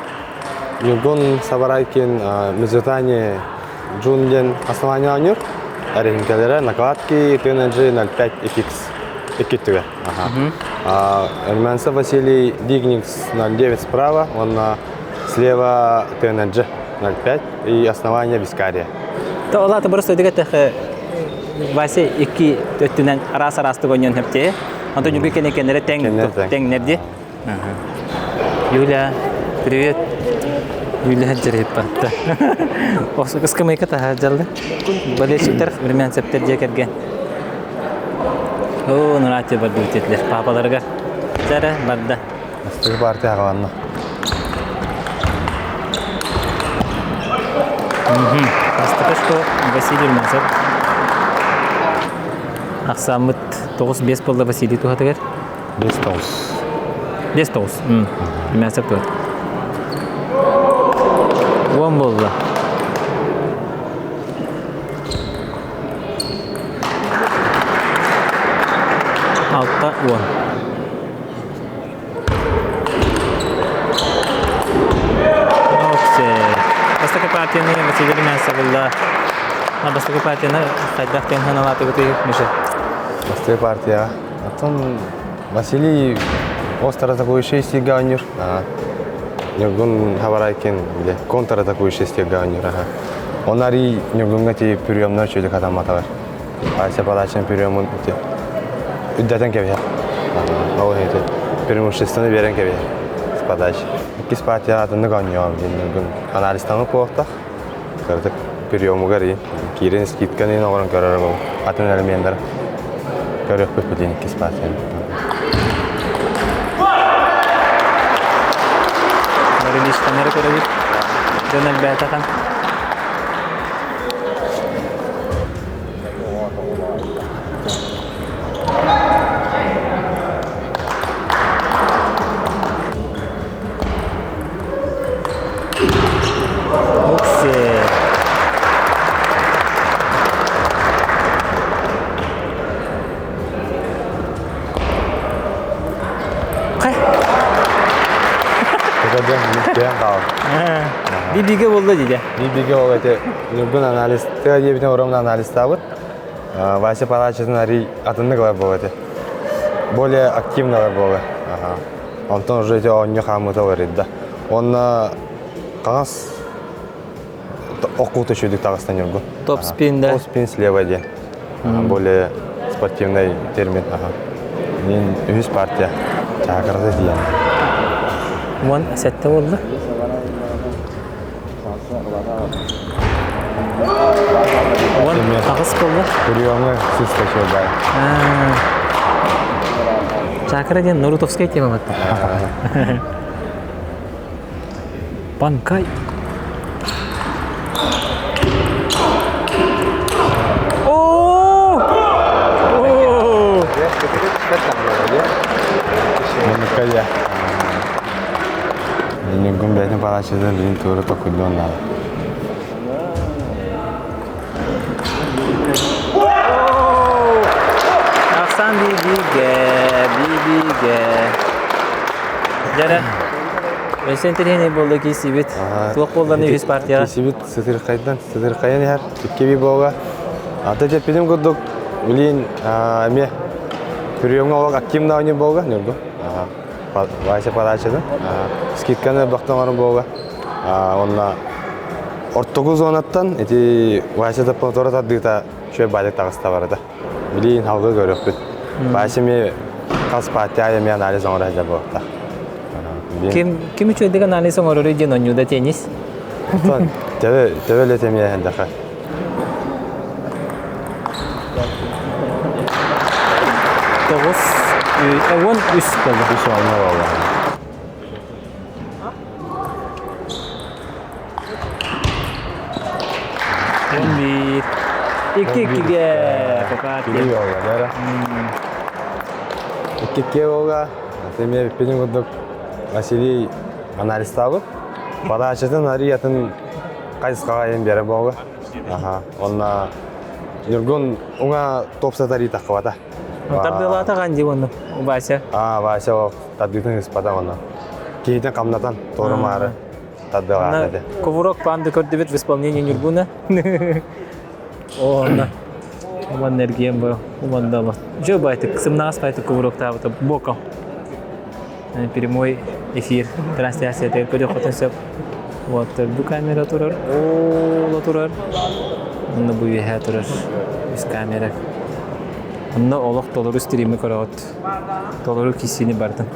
Ньургун Сабарайкин Мизутани Джун диэн основание оонньуур. Эрэһиҥкэлэрэ накладки TNG 05 FX икки өттүгэр. Румянцев Василий Дигникс 09 справа, уонна слева TNG 05 и основание Вискария. То олата просто өдүгэтэх Вася икки өттүнэн араас-араастык оонньуон сөптээ. Онтон Ньургун кэнэ кэннэрэ тэҥ тэҥнэрди. Юля, привет. Юля дьарыйпатта. Ыскамыйка таһаадьалла. Болельщиктар Румянцевтер дьиэ кэргэн. Оо, нураати бардыбыт этилэр папаларыгар. Чара барда. Бастакы партия аҕаланна. Бастакы что Василий Румянцев. Ахсааммыт 9-5 буолла Василий туһатыгар. 5-9. 5-9. Румянцев туһат. Уон буолла. Алта уон. Бастакы партияны Василий Румянцев Бастакы партияны хайдах диэн ханалаатыбытый Миша? Бастакы партия. Оттон Василий остро-атакующий стилгэ оонньуур. Ньургун Хабарайкин бile контр-атакующий стилгэ оонньуур. Он арий Ньургунга ти приемнар чөйдүк хатамматалар. Ася подачан приемун ти үрдэтэн кэбиһэр. Ол эти преимуществоны берен кэбиһэр с подачи. Иккис партия атыннык оонньуом диэн Ньургун анализтамыт буолуохтаах. Кыратык приемугар киирэн скидканы оҥорон көрөр атын элеменнэр көрүөхпүт билин иккис партияны. Релистанары көрөбүт. Дьон элбээтэ Оксе. Көтөрдөн хаал. Бибиге болла диде. Бибиге ол эти Нургун анализ, тыа диэбитин оромун анализтаабыт. Вася подачатын ари атыннык ылар буолла эти. Более активно ылар буолла. Онтон уже эти оонньуу хаамыыта уларыйда. Уонна хаҥас окууту үчүгдүк таҕыста Ньургун. Топ спин да. Топ спин слева диэн. Более спортивный термин. Мин үһүс партия. Чаакырата тиийэн. 17 болду. 18 болду. Приемы сыста чуолбай. Чакра диэн Нарутовская тема батта. Банкай. Мунукая. Ньургун бэйэтин подачатын билин туора токуйдуон наада. Ахсан бибиге, бибиге. Дьэрэ, өссө интэриэһинэй буолла киирсибит. Туох буолланы үһүс партияҕа? Киирсибит сытырхайдан сытырхайан иһэр икки буолга. Ата тэппитим курдук, билин эмиэ приемҥа олох активно оонньуур буолга Ньургун. Вася подачатын. Скидканы бахтан оҥорор буолга. Онно ортоку зонаттан ити Вася таппатора тардыыта үчүгэй баайдык таҕыста барыта. Билигин халгы көрүөхпүт. Вася эмиэ хас партия эмиэ анализ оҥоро сылдьар буолуохтаах. Ким ким үчүгэйдик анализ оҥоророй диэн оонньууда теннис? Төбө төбө үлэтэ эмиэ элбэхэ. Тоҕус, 13 буолла. Үс уонна буолла. 11. Икки иккиге пока Икки буолла, да? Икки икки буолла. Эмиэ бүппүтүн курдук Василий анализтаабыт. Подачатын ариятын хайысхаҕа иһин биэрэ буолла. Аха. Онна Ньургун уҥа топсатар таххыбата. Тардыалаата хан дии онно Вася. А, Вася ол тардыытын ыспата онно. Киһитин хамнатан туору-маары тардыалаата этэ. Кувырок панды көрдүбүт в исполнении Ньургуна. Онно. Уман эргиэн бу умандала. Жо байтык, сымнаас байтык кувыроктаабыта боком. Прямой эфир трансляция көрүөххүтүн сөп. Вот бу камера турар, ооло турар. Онно бу үөһэ турар үс камера. Онно олох толору стримы көрөҕүт. Толору киссини бардым.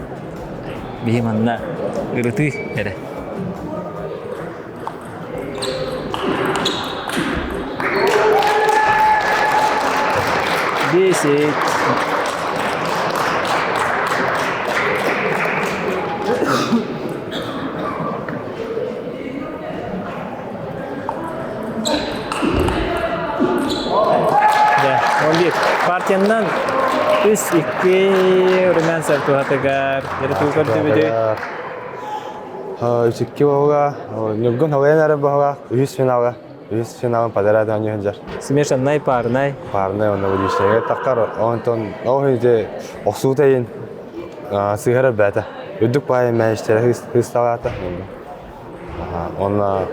Биһи манна ырытыы эрэ. Десять. Да, 11. Партияннан 3-2 Румянцев туһатыгар. Дэрэ көрдүбүтүй. Үчүкки буолуга, Ньургун халыйан эрэ буолуга, үһүс финалга, үһүс финалын подряд оонньуу сылдьар. Смешаннай, парнай. Парнай онно будущее таххар, онтон ол иһин охсуута иһин сыһара бээтэ. Үрдүк баайы мэйэчтэрэ хысталаата. Онно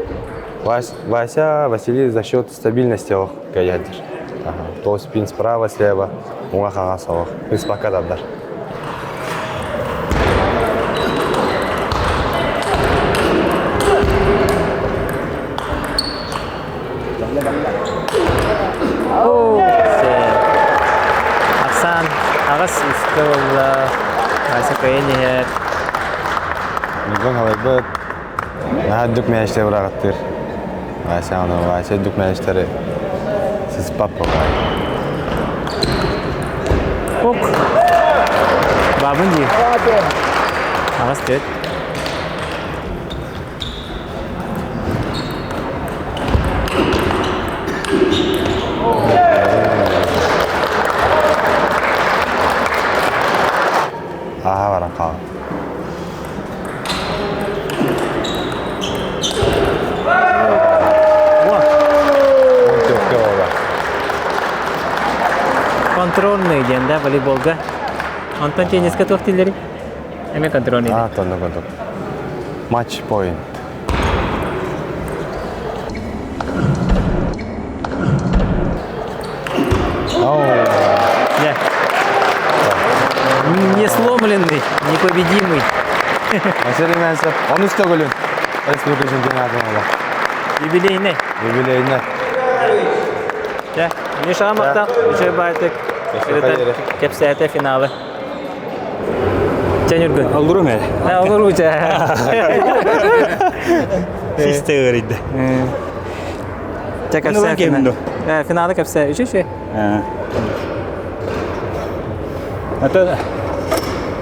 Вася Василий за счет стабильности ох кайядыр. То спин справа, слева, уҥа хаҥас олох. Ыспакка тардар. Ахсаан аҕыс үскэ буолла. Вася кыайан иһэр. Ньургун халайбыт. Наһаа үрдүк мээчтэри быраҕаттыыр. Вася ону Вася үрдүк мээчтэри сыспат буоллаҕай. Ок. Бабын дии. Аҕыс төрт. Ааһа баран хаалар. Контрольный диэн да волейболга. Онтон теннискэ туох дииллэрий? Эмиэ контрольный. А, тонна курдук. Матч point. Да. Не сломленный, непобедимый. Василий Мэнсов, онус төгүлүн республика чемпионатын ола. Юбилейный. Юбилейный. Дьэ, Миша махтал, үчүгэй баайтык. Кэпсээтэ финалы. Чэ, Ньургун. Олорум ээ. Олоруу чэ. Систе ыарыйда. Чэ, кэпсээ финалы. Финалы кэпсээ. Үчү үчү. Ата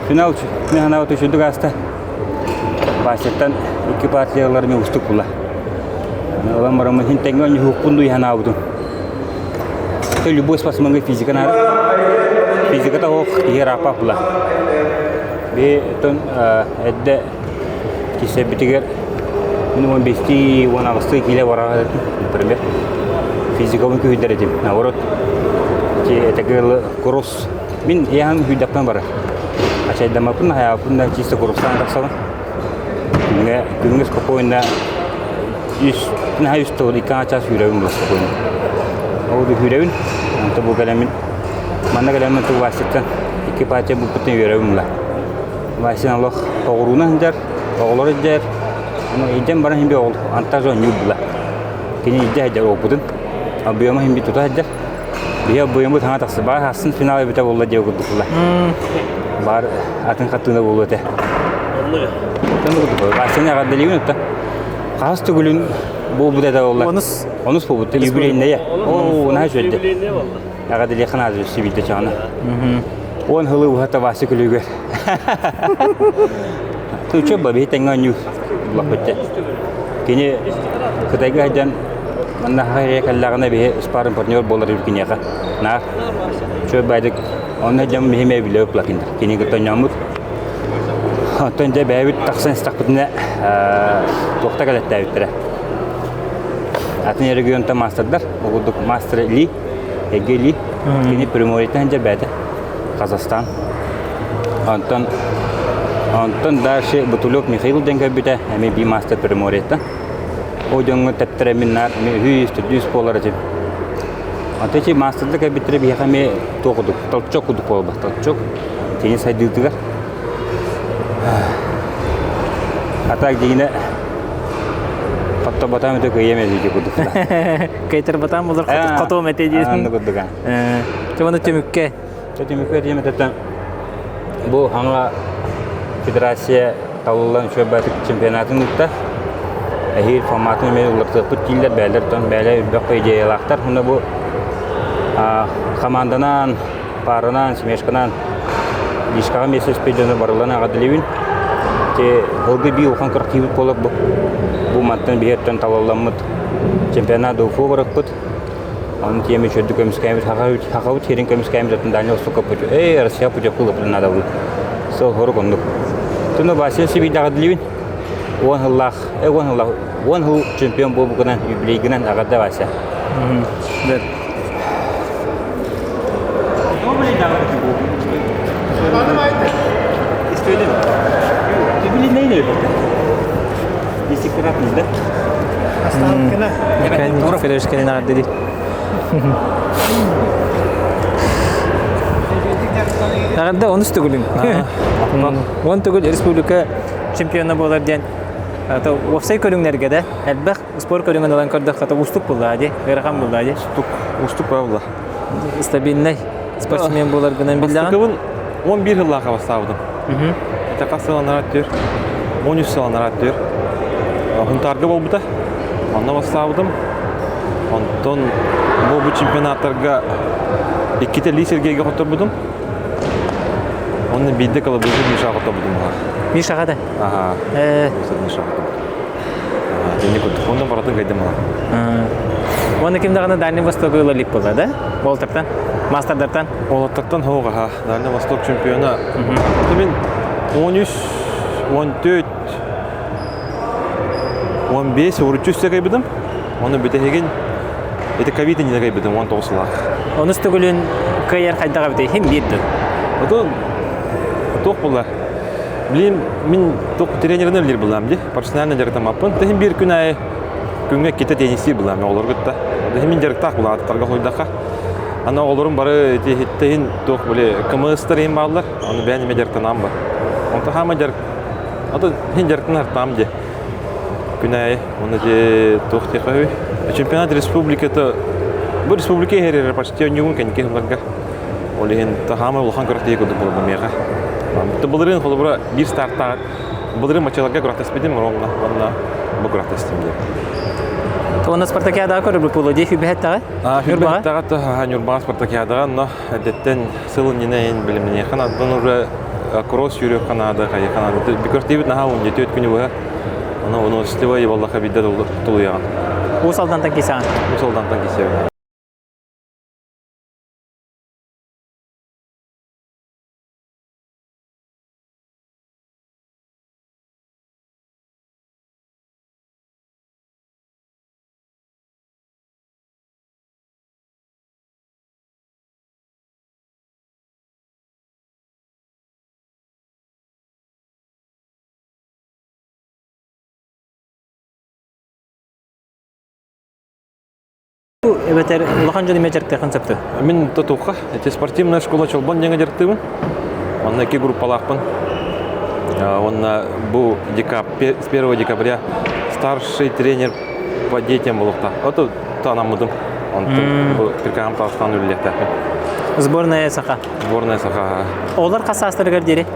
финал мен ханаабыт үчүдүк ааста. Васяттан икки партиялар мен устук була. Олан барамын хин тэҥҥэ оонньуһукпун дуу ханаабытым. Любой спортсменга физика наада. Физиката ох киһи ырааппат була. Би тон эдде кисэбитигэр мин уон бестии уон аҕыстыы киилэ барар этим, например. Физикабын күүһүрдэр этим. Наоборот, этэ кросс Мин иэһэн күүдэхпин барар. Ачайдаммаппын, хайаабыппын да чисто курустаан тахсабын. Күҥҥэ, күҥҥэ спокойно үс, наһаа үс тыл, икки чаас сүүрэбин була спокойно. Ол да сүүрэбин, онто бу кэлэммин, манна кэлэммин тыл Васяттан икки партия булпуттан үөрэбин була. Вася олох оҕуруунан сылдьар, оҕолор илдьэр, илдьэн баран иһин би оҕол антаж оонньуур була. Кини илдьэ сылдьар опытын, объема иһин би тута сылдьар. Биһи обойуммут хаҥа тахса баар астын финал эбитэ буолла диэ курдук була. Баар атын хаттыына буолуо этэ. Васяны эҕэрдэлиибин отта. Хаһыс төгүлүн буолбут этэ буолла. Онус. Онус буолбут. Юбилейнайа. Оо, наһаа үчүгэйдэ. Эҕэрдэлиэххэ наада сибиирдэ чаҕына. Уон сылы уһата Вася күлүгэр. Туча ба биһи тэҥҥэ оонньуур буллахпыт Кини Кытайга сылдьан манна хайа кэллэҕинэ биһи спарринг партнер буолар эбит киниэхэ. Наар чөл байдык онно дьон биһи эмиэ билэ ыплакиндар. Кини кытта оонньооммут. Оттон дьэ бэйэбит тахсан истэхпитинэ туохта кэлэттээбиттэрэ. Атын регионтан маастардар, ол курдук мастер Ли, Эге Ли, кини Приморьеттан сылдьар бэйэтэ. Казахстан. Онтон онтон дальше Бутулев Михаил диэн көрбүтэ, эмиэ би мастер Приморьеттан. Ол дьоҥҥо тэптэрэммин наар үһүс, төрдүс буолар этим. Онтон ити мастерда кэлбиттэрэ биһиэхэ эмиэ туох курдук, толчок курдук буолбат, толчок. Кини сайдыытыгар. А так дигинэ хоттоботоом өтө кыйыам эбити курдук. Кыйтарбатаам булар хотуом этэ диэн. Анны курдук. Чомону түмүккэ. Түмүккэ диэм этэ бу хаҥа федерация талыллан үчүгэй чемпионатын ыытта. Эһиил форматын эмиэ уларытыахпыт дииллэр, бээлэр тон бээлэ үрбэх идеялаахтар. Уонна бу хамаанданан, пааранан, смешканан лишкаҕа миэстэспит дьону барыларын аҕадылыбын. Те ылгы бии улахан кыртыыбыт буолар бу. Бу мантан биһиэттэн талылламмыт чемпионат ДУФУ барыппыт. Оны тиэми чөддү көмүскээмит хахабыт херин көмүскээмит атын Дальний Востокка путю эй Россия путевка ылыппытын наадалыы сыл хорук оннук Туну Василий Сибийдаҕа уон сыллаах уон сыллаах уон сыл чемпион буолбукунан юбилейгынан аҕарда Вася Федорович кэлин аҕардыды. Аҕарда онус төгүлүн. Он төгүл республика чемпиона буолар диэн уопсай көрүҥнэргэ да элбэх спорт көрүҥүн ылан көрдөххө уустук буоллаа дии, ыарахан буоллаа дии. Устук, устук буолла. Стабильный спортсмен буоларгынан биллэҕин. Бастакыбын 11 сыллаахха бастаабытым. Это хас сыл анараа өттүгэр? 13 сыл анараа өттүгэр. Хунтаарга буолбута. Онно бастаабытым. Онтон бу бу чемпионаттарга иккитэ Ли Сергейгэ хотторбутум. Онно биирдэ Колобузу Мишаҕа хотторбутум буолар. Мишаҕа да? Аха. Мишаҕа хотторбутум. Дьэнни курдук. Онно барытын кайдым буолар. Уонна ким даҕаны Дальний Востогу ыла илик буолла да? Уолаттартан? Маастардартан? Уолаттартан хоҕаха. Дальний Восток чемпиона. Мин 13, 14, 15 уруччу үстэ кайбытым. Оны бүтэһигин ити ковид иннинэ кайбытым 19 сылаах. Онус төгүлүн кыайар хайдаҕа эбитий? Хим биир дуу? Отон туох буолла? Билим мин туох тренеринэн үлэлиир буллаам дии. Профессионально дьарыктаммаппын. Тэһин биир күн аайы күҥҥэ иккитэ теннистиир буллаам оҕолору кытта. Тэһин мин дьарыктаах булааттарга хойдахха. Аны оҕолорум бары ити иһиттэ туох били КМС-тар иһин бааллар. Аны бэйэн эмэ дьарыктанаам бар. Онто хаама дьарык Ото хин дьарыктанар таам дии. Күн аайы уонна дьэ туох диэххэ үһүй. Чемпионат республиката бу республика иһэр почти онньугун кэнники сылларга. Ол иһин хаамай улахан күрэхтэһии курдук буолла миэхэ. Былырыын холобура биир стартаах былырыын маччаларга күрэхтэспитим уонна уонна бу күрэхтэстим диэн. Уонна спартакиадаҕа көрөрбүт буолуо дии хүбэһэттэҕэ? Ньурбаҕа? Ньурбаҕа спартакиадаҕа, но эрдэттэн сыл иннинэ иһин билимниэххэ наада уже кросс сүүрүөххэ наада, хайыахха наада. Күрэхтэһиибит наһаа уһун 4 күнү быһа. Ону выносливый буоллахха биирдэ тулуйаҕын. Уус Алдантан кисэҕин? Уус Алдантан кисэбин. Эбэтэр улахан дьон эмиэ дьарыктыаххын сөптө? Мин тутуохха. Эти спортивная школа Чолбон диэҥэ дьарыктыыбын. Онно икки группалаахпын. Уонна бу декаб, с 1 декабря старший тренер по детям буолуохтаах. Ото анаммытым. Онтон бу Киркаам Таастаан үлэлиэхтээхпин. Сборная Саха. Сборная Саха. Оҕолор хас саастарыгар диэри?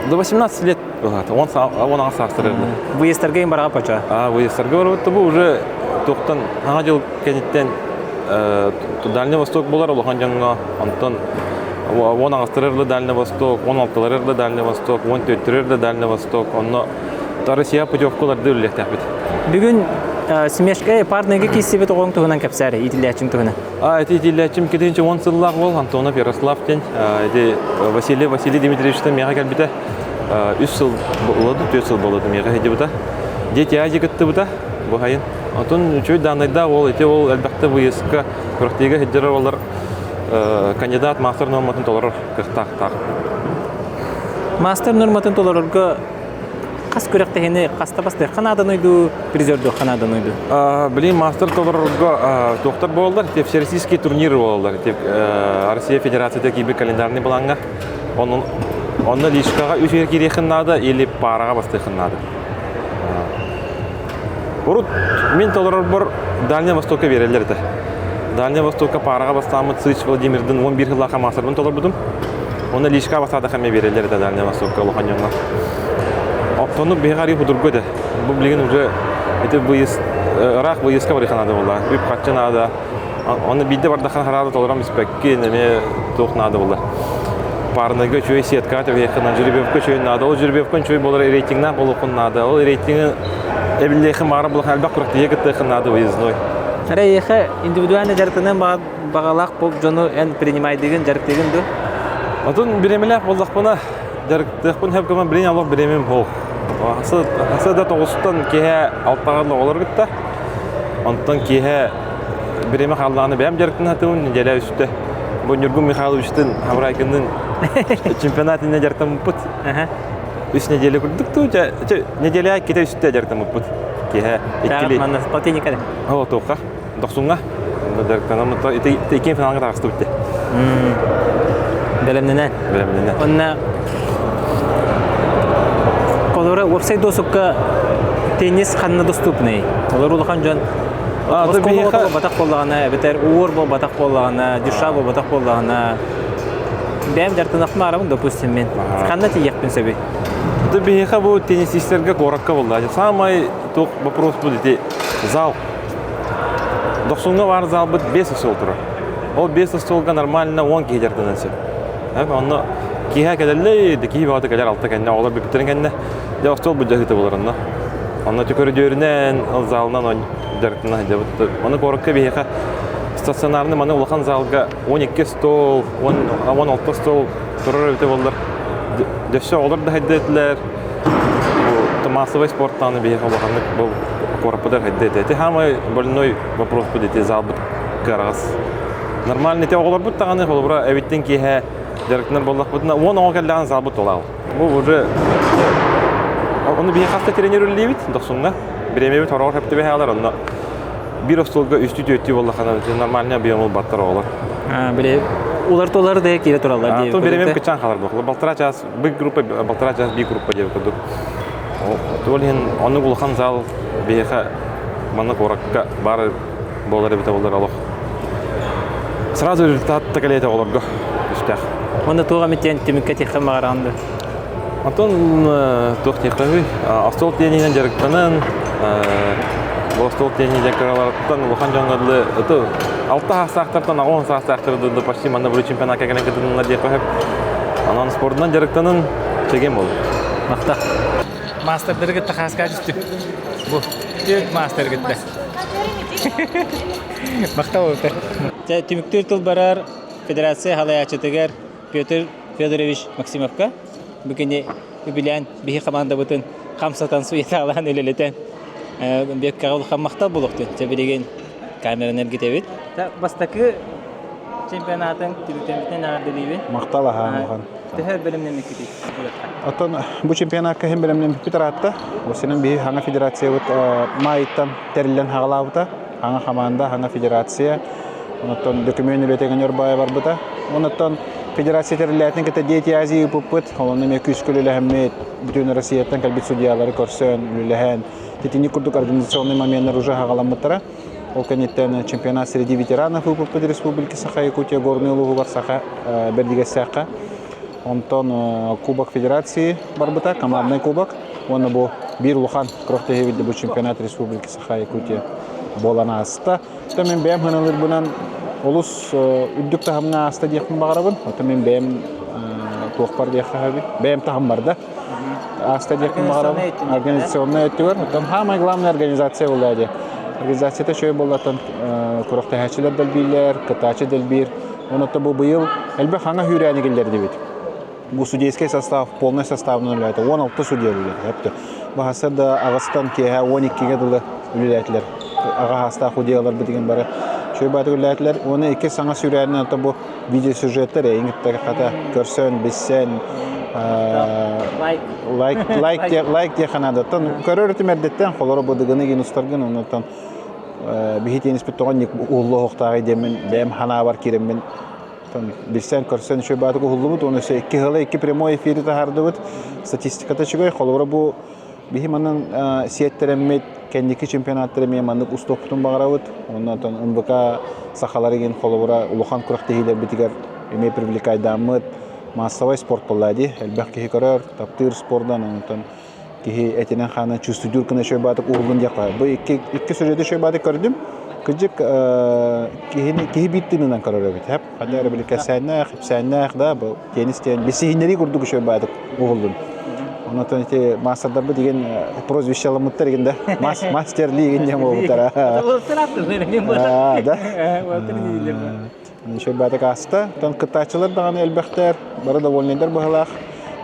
До 18 лет Он он саастарыгар. Выездтарга им бараға пача. А, выездтарга барбыт бу уже туохтан саҥа дьыл кэнниттэн Дальний Восток булар улахан дьоҥҥо, онтон уон аҕыстарыр да Дальний Восток, уон алтыларыр да Дальний Восток, уон төртүрэр да Дальний Восток, онно Россия путевкаларды үллэхтээхпит. Бүгүн смешка парныйга киирсибит оҕоҥ туһунан кэпсээри, иитиллээччиҥ туһунан. А, ити иитиллээччим китинчи уон сыллаах уол Антонов Ярослав диэн, ити Василий Василий Дмитриевичтан миэхэ кэлбитэ. Үс сыл буолла, түөрт сыл буолла миэхэ сылдьыбыта. Дети Азии кыттыбыта бу сайын. Отон үчүгэй дааннайдаах уол ити уол элбэхтэ выездка күрэхтэһиигэ сылдьар уоллар кандидат маастар нуорматын толорор кыахтаахтаах. Маастар нуорматын толорорго хас күрэхтэһиини хаста бастыахха нааданый дуу, призердуохха нааданый дуу? Билин маастар толорорго туохтар буолаллар, всероссийские турниры буолаллар. Россия Федерацията киирбит календарный былааҥҥа. Онон онно личкаҕа үс эр киириэххин наада или паараҕа бастыаххын наада. Урут мин толорорбор Дальний Востокка биэрэллэр этэ. Дальний Востокка паараҕа бастааммыт Сыч Владимирдын 11 сыллаах маастарбын толорбутум. Онно личка бастаатах эмиэ биэрэллэр этэ Дальний Востокка улахан дьоҥҥо. Оттону биһиэхэ арыый судургу этэ. Бу билигин уже ити выезд ыраах выездка барыха наада буолла. Үп-харчы наада. Оны биирдэ бардаххына хараада толорон испэккин, эмиэ туох наада буолла. Парныйга үчүгэй сеткаҕа түбэһиэххин, жеребьевка үчүгэй наада. Ол жеребьевка үчүгэй буолар рейтингнаах буолуоххун наада. Ол рейтинги эбиллиэххин баҕарар буоллаххына элбэх күрэхтэһиигэ кыттыаххын наада выездной. Эрэ эйиэхэ индивидуально дьарыктаныан баҕалаах дьону эн принимайдыгын, дьарыктыыгын дуо? Отун бириэмэлээх буоллахпына дьарыктыахпын сөп гынан билин олох бириэмэм суох. Хасы да тоҕустан киэһэ алтаҕа оҕолор кытта. Онтон киэһэ бириэмэ хааллаҕына бэйэм дьарыктана сатыыбын неделя үстэ. Бу Ньургун Михайловичтын Хабрайкинныын чемпионат иннинэ дьарыктаммыппыт. Үс неделя курдук туу, неделя иккитэ үстэ дьарыктаммыппыт. Киэһэ иккили. Манна полтинника О, туохха? Дохсуҥҥа. Дьарыктанаммыт. Ити иккиэн финалга таҕыстыбыт дии. Бэлэмнэнэн. Бэлэмнэнэн. Онна Холобура, уопсай досукка теннис ханна доступный? Олор улахан дьон оскуола буолбатах буоллаҕына, эбэтэр уур буолбатах буоллаҕына, дюша буолбатах буоллаҕына, бэйэм дьарыктанахпын баарабын, допустим, мин. Ханна тиийиэхпин сөбүй? Это биһиэхэ бу теннисистэргэ куоракка буолла. Самый туох вопрос будет ити зал. Дохсуҥҥа баар залбыт 5 остуол турар. Ол 5 остуолга нормально 10 киһи дьарыктанан сөп. Онно киэһэ кэлэллэр, киһи бөҕөтө кэлэр алта кэннэ, оҕолор бүппүттэрин кэннэ, дьэ остуол былдьаһыыта буолар онно. Онно көрүдүөрүнэн, ол залынан дьарыктана сылдьабыт. Маны куоракка биһиэхэ стационарный маны улахан залга 12 стол, 16 стол турар эбитэ буоллар, дөссө оҕолор да хайда этилэр. Бу массовый спорттааны биһиэхэ улаханнык бу куораппытыгар хайда этэ. Ити самый больной вопрос бу ити залбыт кыараҕас. Нормально ити оҕолорбут даҕаны холобура эбиттин киэһэ дьарыктанар буоллахпытына уон оҕо кэллэҕин залбыт туолаал. Бу уже ону биһи хаста тренер үлэлиибит дохсуҥҥа. Бириэмэбит хороҕор сөп түбэһэ алар онно. Биир остуолга үстүү-түөртүү буоллаххына нормальный объем ылбаттар оҕолор. Били улар-тулар да киирэ тураллар дии. Биремем кычан халар буолла. Балтара час бу группа балтара час би группа диэбит курдук. Ол иһин оннук улахан зал биһиэхэ манна куоракка баар буолар эбитэ буоллар олох. Сразу результат та кэлиэтэ оҕолорго үстээх. Онно туох эмит диэн түмүккэ тиэххэ баҕараҕын да? Онтон туох диэххэ остуол тиэнинэн дьарыктанан бу остуол тиэнин дьарыктаналарыттан улахан дьоҥҥо дылы ыты алта саастаахтартан 80 саастаахтары дылы почти манна бу чемпионакка кэлэн кытыннылар диэххэ сөп. Онон спордунан дьарыктанын чэгиэн буолун. Махта. Маастардары кытта хааска түстүк. Бу түөрт маастар кытта. Махтал болтар. Түмүктүүр тыл барар федерация халайааччытыгар Петр Федорович Максимовка бу кини үбүлээн биһи хамаандабытын хамсатан суеталаан үлэлэтэн беккаҕа улахан махтал буолуохтун. Чэ билигин камераны эргитэбит. Бастакы чемпионатын түмүктэммитинэн эҕэрдэлиибин. Махтал аһаан улахан. Төһө бэлэмнэммиккитий? Оттон бу чемпионакка иһин бэлэмнэммиппит ыраатта. Осенен биһи хаҥа федерациябыт маайыттан тэриллэн хаҕалаабыта. Хаҥа хамаанда, хаҥа федерация. Онтон документ үлэтигэр Ньурбаайа барбыта. Онтон федерация тэриллээтин кытта Дети Азии ыыппыппыт. Онно эмиэ күүскэ үлэлэһэммит, бүтүн Россияттан кэлбит судьялары көрсөн, үлэлэһэн, итинник курдук организационный моменттар уже хаҕаламмыттара. Ол кэнниттэн чемпионат среди ветеранов ыыппыппыт Республики Саха-Якутия Горный улууһугар Саха Бэрдигэстээххэ. Онтон Кубок Федерации барбыта, командный кубок. Уонна бу биир улахан күрэхтэһиибит бу чемпионат Республики Саха-Якутия буолан ааста. Оттон мин бэйэм ханалыырбынан олус үрдүк таһымҥа ааста диэхпин баҕарабын. Оттон мин бэйэм туохпар диэххэ сөбүй? Бэйэм таһыммар да ааста диэхпин баҕарабын. Организационнай өттүгэр. Оттон самое главное организация буолла дии. Организацията үчүгэй буолла, оттон күрэхтэһээччилэр дэлбииллэр, кытааччы дэлбиир. Онон бу быйыл элбэх хаҥа сүүрээни киллэрдибит. Бу судейскай состав полный составынан үлэлээтэ. 16 судья үлэлээтэ. Өптө. Баһаса да аҕыстан киэһэ 12-ге дылы үлэлээтилэр. Аҕа хаастаах судьяларбыт деген бары үчүгэй баатык үлэлээтилэр. Уонна икки саҥа сүүрээнинэн ото бу видеосюжеттар эйиҥ хата көрсөн, билсэн лайк лайк лайк лайк диэхэ наадаттан көрөр этим эрдэттэн холоро быдыгыны гин устаргын оннуттан биһи тиэниспит тоҕо уллуохтааҕый диэммин бэйэм ханаабар киирэммин билсэн көрсөн үчүгэй баатык уһуллубут уонна өссө икки ыла икки прямой эфири таһаардыбыт статистиката үчүгэй холобура бу биһи манан сиэттэрэммит кэнники чемпионаттар эмиэ маннык устуохпутун баҕарабыт уонна оттон НВК сахалар игин холобура улахан күрэхтэһиилэрбитигэр эмиэ привлекайдааммыт массовай спорт буолла дии элбэх киһи көрөр таптыыр спордан онтон киһи этинэн-хаанынан чувствуйдуур гына үчүгэй баатык уһуллун диэххэ. Бу икки икки сюжеты үчүгэй баатык көрдүм. Кырдьык киһини киһи биир тыынынан көрөр эбит. Хэп ханна эрэ били кэпсээннээх, ипсээннээх да бу теннис диэн билсиһиннэрии курдук үчүгэй баатык уһуллун. Онон ити маастардарбыт деген прозвищеламмыттар деген да мастер лигин диэн буолбуттара. Да. Үчүгэй баатык ааста. Оттон кыттааччылар даҕаны элбэхтэр, бары довольнайдар быһалаах.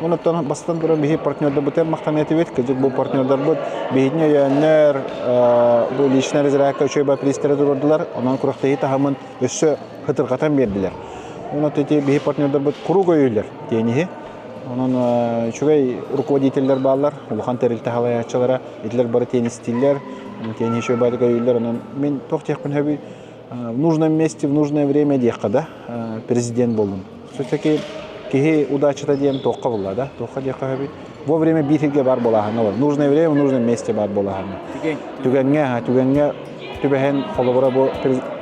Онон бастатан туран биһи партнердарбытыгар махтана этибит. Кырдьык бу партнердарбыт биһитини өйөөннөр, бу личный разрядка үчүгэй баа призтэрэ туруордулар. Онон күрэхтэһии таһымын өссө хытырҕатан биэрдилэр. Онон ити биһи партнердарбыт куруук өйүүллэр тенниһи. Онон үчүгэй руководителлэр бааллар, улахан тэрилтэ салайааччылара, итилэр бары теннистииллэр, тенниһи үчүгэй баайдык өйүүллэр. Онон мин туох диэхпин сөбүй? В нужном месте, в нужное время диэххэ да, президент буоллум. Все-таки киһи удачата диэн туохха булла да, туохха диэххэ сөбүй? Вовремя биир сиргэ бар буолааһына бар. Нужное время, в нужном месте бар буолааһына. Түгэҥҥэ, түгэҥҥэ түбэһэн холобура бу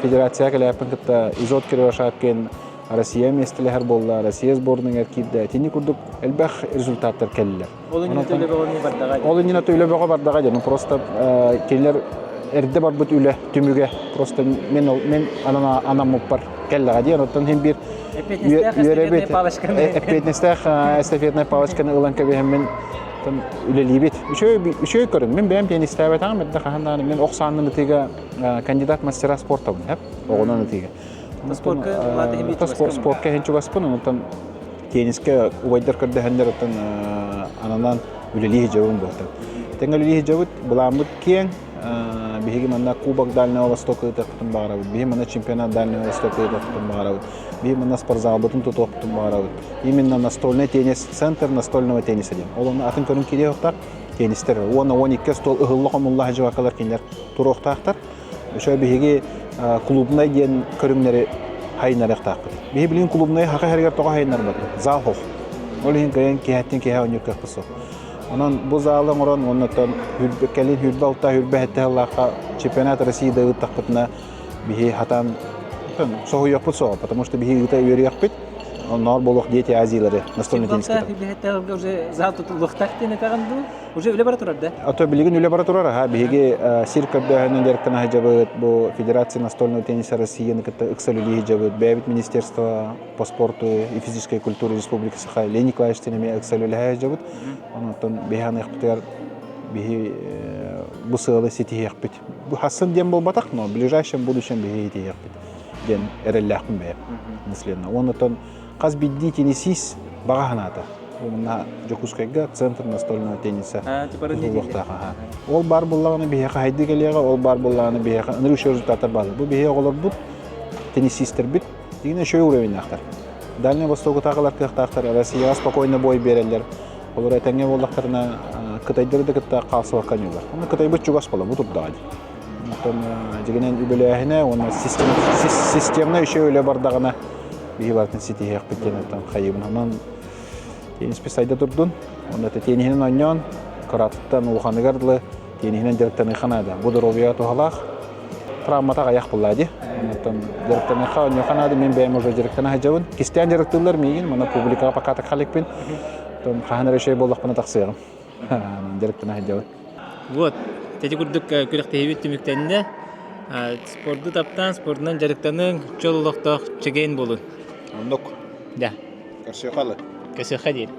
федерация кэлээппин кытта Изот Кривошапкин Россия миэстэлэһэр буолла, Россия сборныгар киирдэ. Итини курдук элбэх результаттар кэллилэр. Ол иннинэ үлэ бөҕө бардаҕа. Ол иннинэ үлэ бөҕө бардаҕа диэн. Просто кинилэр эрдэ барбыт үлэ түмүгэ просто мен мен анаммыппар кэллэҕэ диэн. Оттон хин биир үөрэбит эппиэтинэстээх эстафетная палочканы ылан кэбиһэммин үлэлиибит. Үчүгэй үчүгэй көрүҥ. Мин бэйэм теннистээбэтэҕим эрдэ хаһан даҕаны мен ох сааннан ытыыга кандидат мастера спорта оҕунан ытыыга. Спортка спортка иһин чугаспын, онтон теннискэ убайдар көрдөһөннөр оттон ананан үлэлии сылдьабын буолтан. Тэҥэ үлэлии сылдьабыт, былааммыт киэҥ, биһиги манна Кубок Дальнего Востока ыытыахпытын баҕарабыт, биһи манна чемпионат Дальнего Востока ыытыахпытын баҕарабыт, биһи манна спортзалбытын тутуохпутун баҕарабыт. Именно настольный теннис, центр настольного тенниса диэн. Ол онно атын көрүҥ киириэ суохтаах теннистэр. Уонна 12 стол ыһылла хомулла сылдьыбаккалар кинилэр туруохтаахтар. Өсө биһиги клубнай диэн көрүҥнэри хайынарыахтаахпыт. Биһи билигин клубнай хаха хэригэр тоҕо хайынарбат? Зал хох. Ол иһин кыайан киһэттин киһэ оонньуур кыахпыт суох. Онон бу залы оҥорон уоннаттан кэлин хүрбэ алта хүрбэ сэттэ сыллаахха чемпионат России да ыыттахпытына биһи хатан соһуйуохпут суоҕа, потому что биһи ыыта үөрүйэхпит. Онноор буолуох дети Азиялары настольный теннис уже зал тутуллуохтаах диэн этэҕин дуу? Уже үлэ бара турар да? А то билигин үлэ бара турар, аха биһиги сир көрдөөһүнүн дьарыктана сылдьабыт, бу Федерация настольного тенниса Россияны кытта ыкса үлэлии сылдьабыт, бэйэбит министерство по спорту и физической культуре Республики Саха Леонид Николаевич эмиэ ыкса үлэлэһэ сылдьабыт. Онон биһи аныахпытыгар биһи бу сыалы ситиһиэхпит. Бу хассын диэн буолбатах, но в ближайшем будущем биһи ситиһиэхпит диэн эрэллээхпин бэйэм мысленно. Онон хас биирдии теннисист баҕа санаата. Мына Дьокуускайга центр настольного тенниса тутуллуохтаах. Ол баар буоллаҕына биһиэхэ хайдыы кэлиэҕэ, ол баар буоллаҕына биһиэхэ ынырык үчүгэй результаттар бааллар. Бу биһиги оҕолорбут, теннисистэрбит дигинэ үчүгэй уровеннаахтар. Дальний Востогутааҕылар кыахтаахтар, Россияҕа спокойно бой биэрэллэр. Олор этэҥҥэ буоллахтарына кытайдары да кытта хаалсыбакка аньыылар. Онно кытайбыт чугас буола, бу турдаҕа дии. Оттон дьигинэн үбүлээһинэ уонна системнай үчүгэй үлэ бардаҕына биһи барытын ситиһиэхпит диэн оттон хайыыбын. Онон тенниспит сайда турдун. Онно тенниһинэн оонньоон, кыратыттан улаханыгар дылы тенниһинэн дьарыктаныахха наада. Бу доруобуйаҕа туһалаах. Травмата аҕыйах буоллаа дии. Онтон дьарыктаныахха, оонньуохха наада. Мин бэйэм уже дьарыктана сылдьабын. Кистээн дьарыктыыллар миигин, манна публикаҕа пока так халикпин. Оттон хаһан эрэ үчүгэй буоллахпына тахсыаҕым. Дьарыктана сылдьабын. Вот, ити курдук күрэхтэһиибит түмүктэннэ. Спорду таптаан, спордунан дьарыктаныҥ, чөл олохтоох чэгиэн буолун. Оннук. Да. Көрсүөххэ Көрсүөххэ диэри.